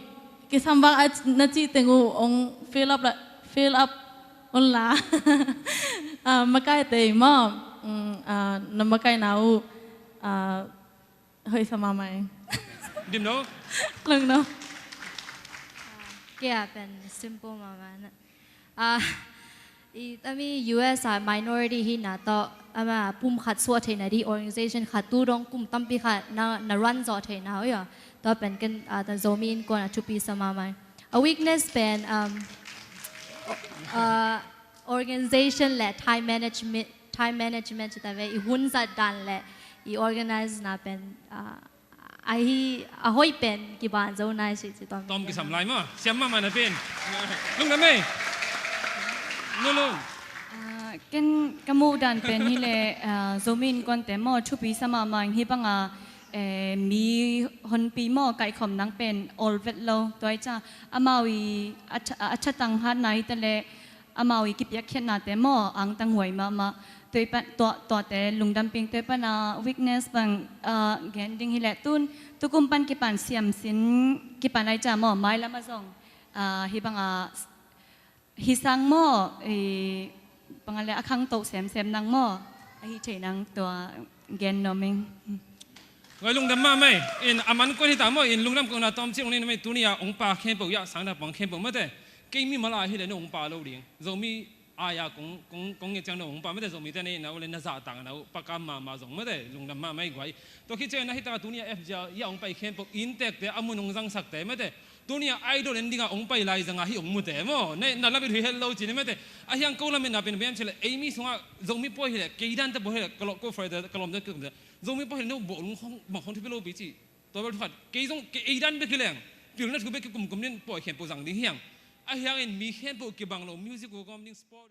kisam bang a na cih teng uh hong fill up la, fill up un la. Ah, makaite maw, um, ah, na makaina uh, ah, hoih sa mahmah ing. Dim lo. Lungdam. Kei a pen simple mahmah na. Ah, i tami U S a minority hi na tawh, ama pum khat suah theihna di, organization khat tu dong kum tampi khat na, na run zawh theihna uh ia. Tua pen ken, ah, ta Zomi Innkuan a thupi sa mahmah. A weakness pen, um, ah, organization le time management, time management ci ta ve, i hun zat dan le i organize na pen, ah, ahi, a hoih pen kiban zo nai si ci tom. Tom kisam lai maw, siam mahmah na pen. Lungdam ei. Lulun. Ah, ken ka muh dan pen hi le, ah, Zomi Innkuante maw thupi sa mahmah ing. Hih banga, eh, mi honpi maw kaikhawm nang pen awl vet lo. Tua i ca amau i a tha-, a thatang hatna hi ta le, amau i kipiakkhiatnate maw angtang huai mahmah. Tua i pan, tua, tuate lungdam ping. Tua i pana weakness bang, ah, gen ding hi leh tun, tukum pan kipan siam sin, kipan ai ca maw, mailamah zong, ah, hih banga, hih sang maw, i, bang a le a khangto semsem nang maw, ahi thei nang tua gen nuam ing. Ngai lungdam mahmah ei, in a man kuan hi ta maw, in lungdam kohna tawm ci ong nei na mei, tuni a ong pa khempeuh ia, sang na pang khempeuh mate. Kei mimal a hi le no ong pa lo ding. Zomi ai a kong, kong, kong nget ciang no ong pa mate, Zomite nei na uh le na zahtak na uh, pakam mahmah zong mate, lungdam mahmah ei guai. Tua khit ciang na hi ta tuni a F G a ia ong pai khempeuh, inntekte a mun ong zangsakte mate. Tuni a idol en dinga ong pai lai zanga hi ong mute maw. Na, na lam i hui het lo ci ni mate. A hiang ko lam i na pen biam ci le, ei mi sungah Zomi pawi hi le, kei dan te pawi hi le, ka lo ko fai te, ka lom te, ka lom te. Zomi pawi hi le, no bo lung hong, bang hong thupi lo pi ci. Tua bel thu khat, kei zong, kei ei dan bek hi leng. Pilna thu bek ki kumkum nin pawi khempeuh zang ding hiang. A hiang in mi khempeuh kibang lo, music uh gawm ding, sport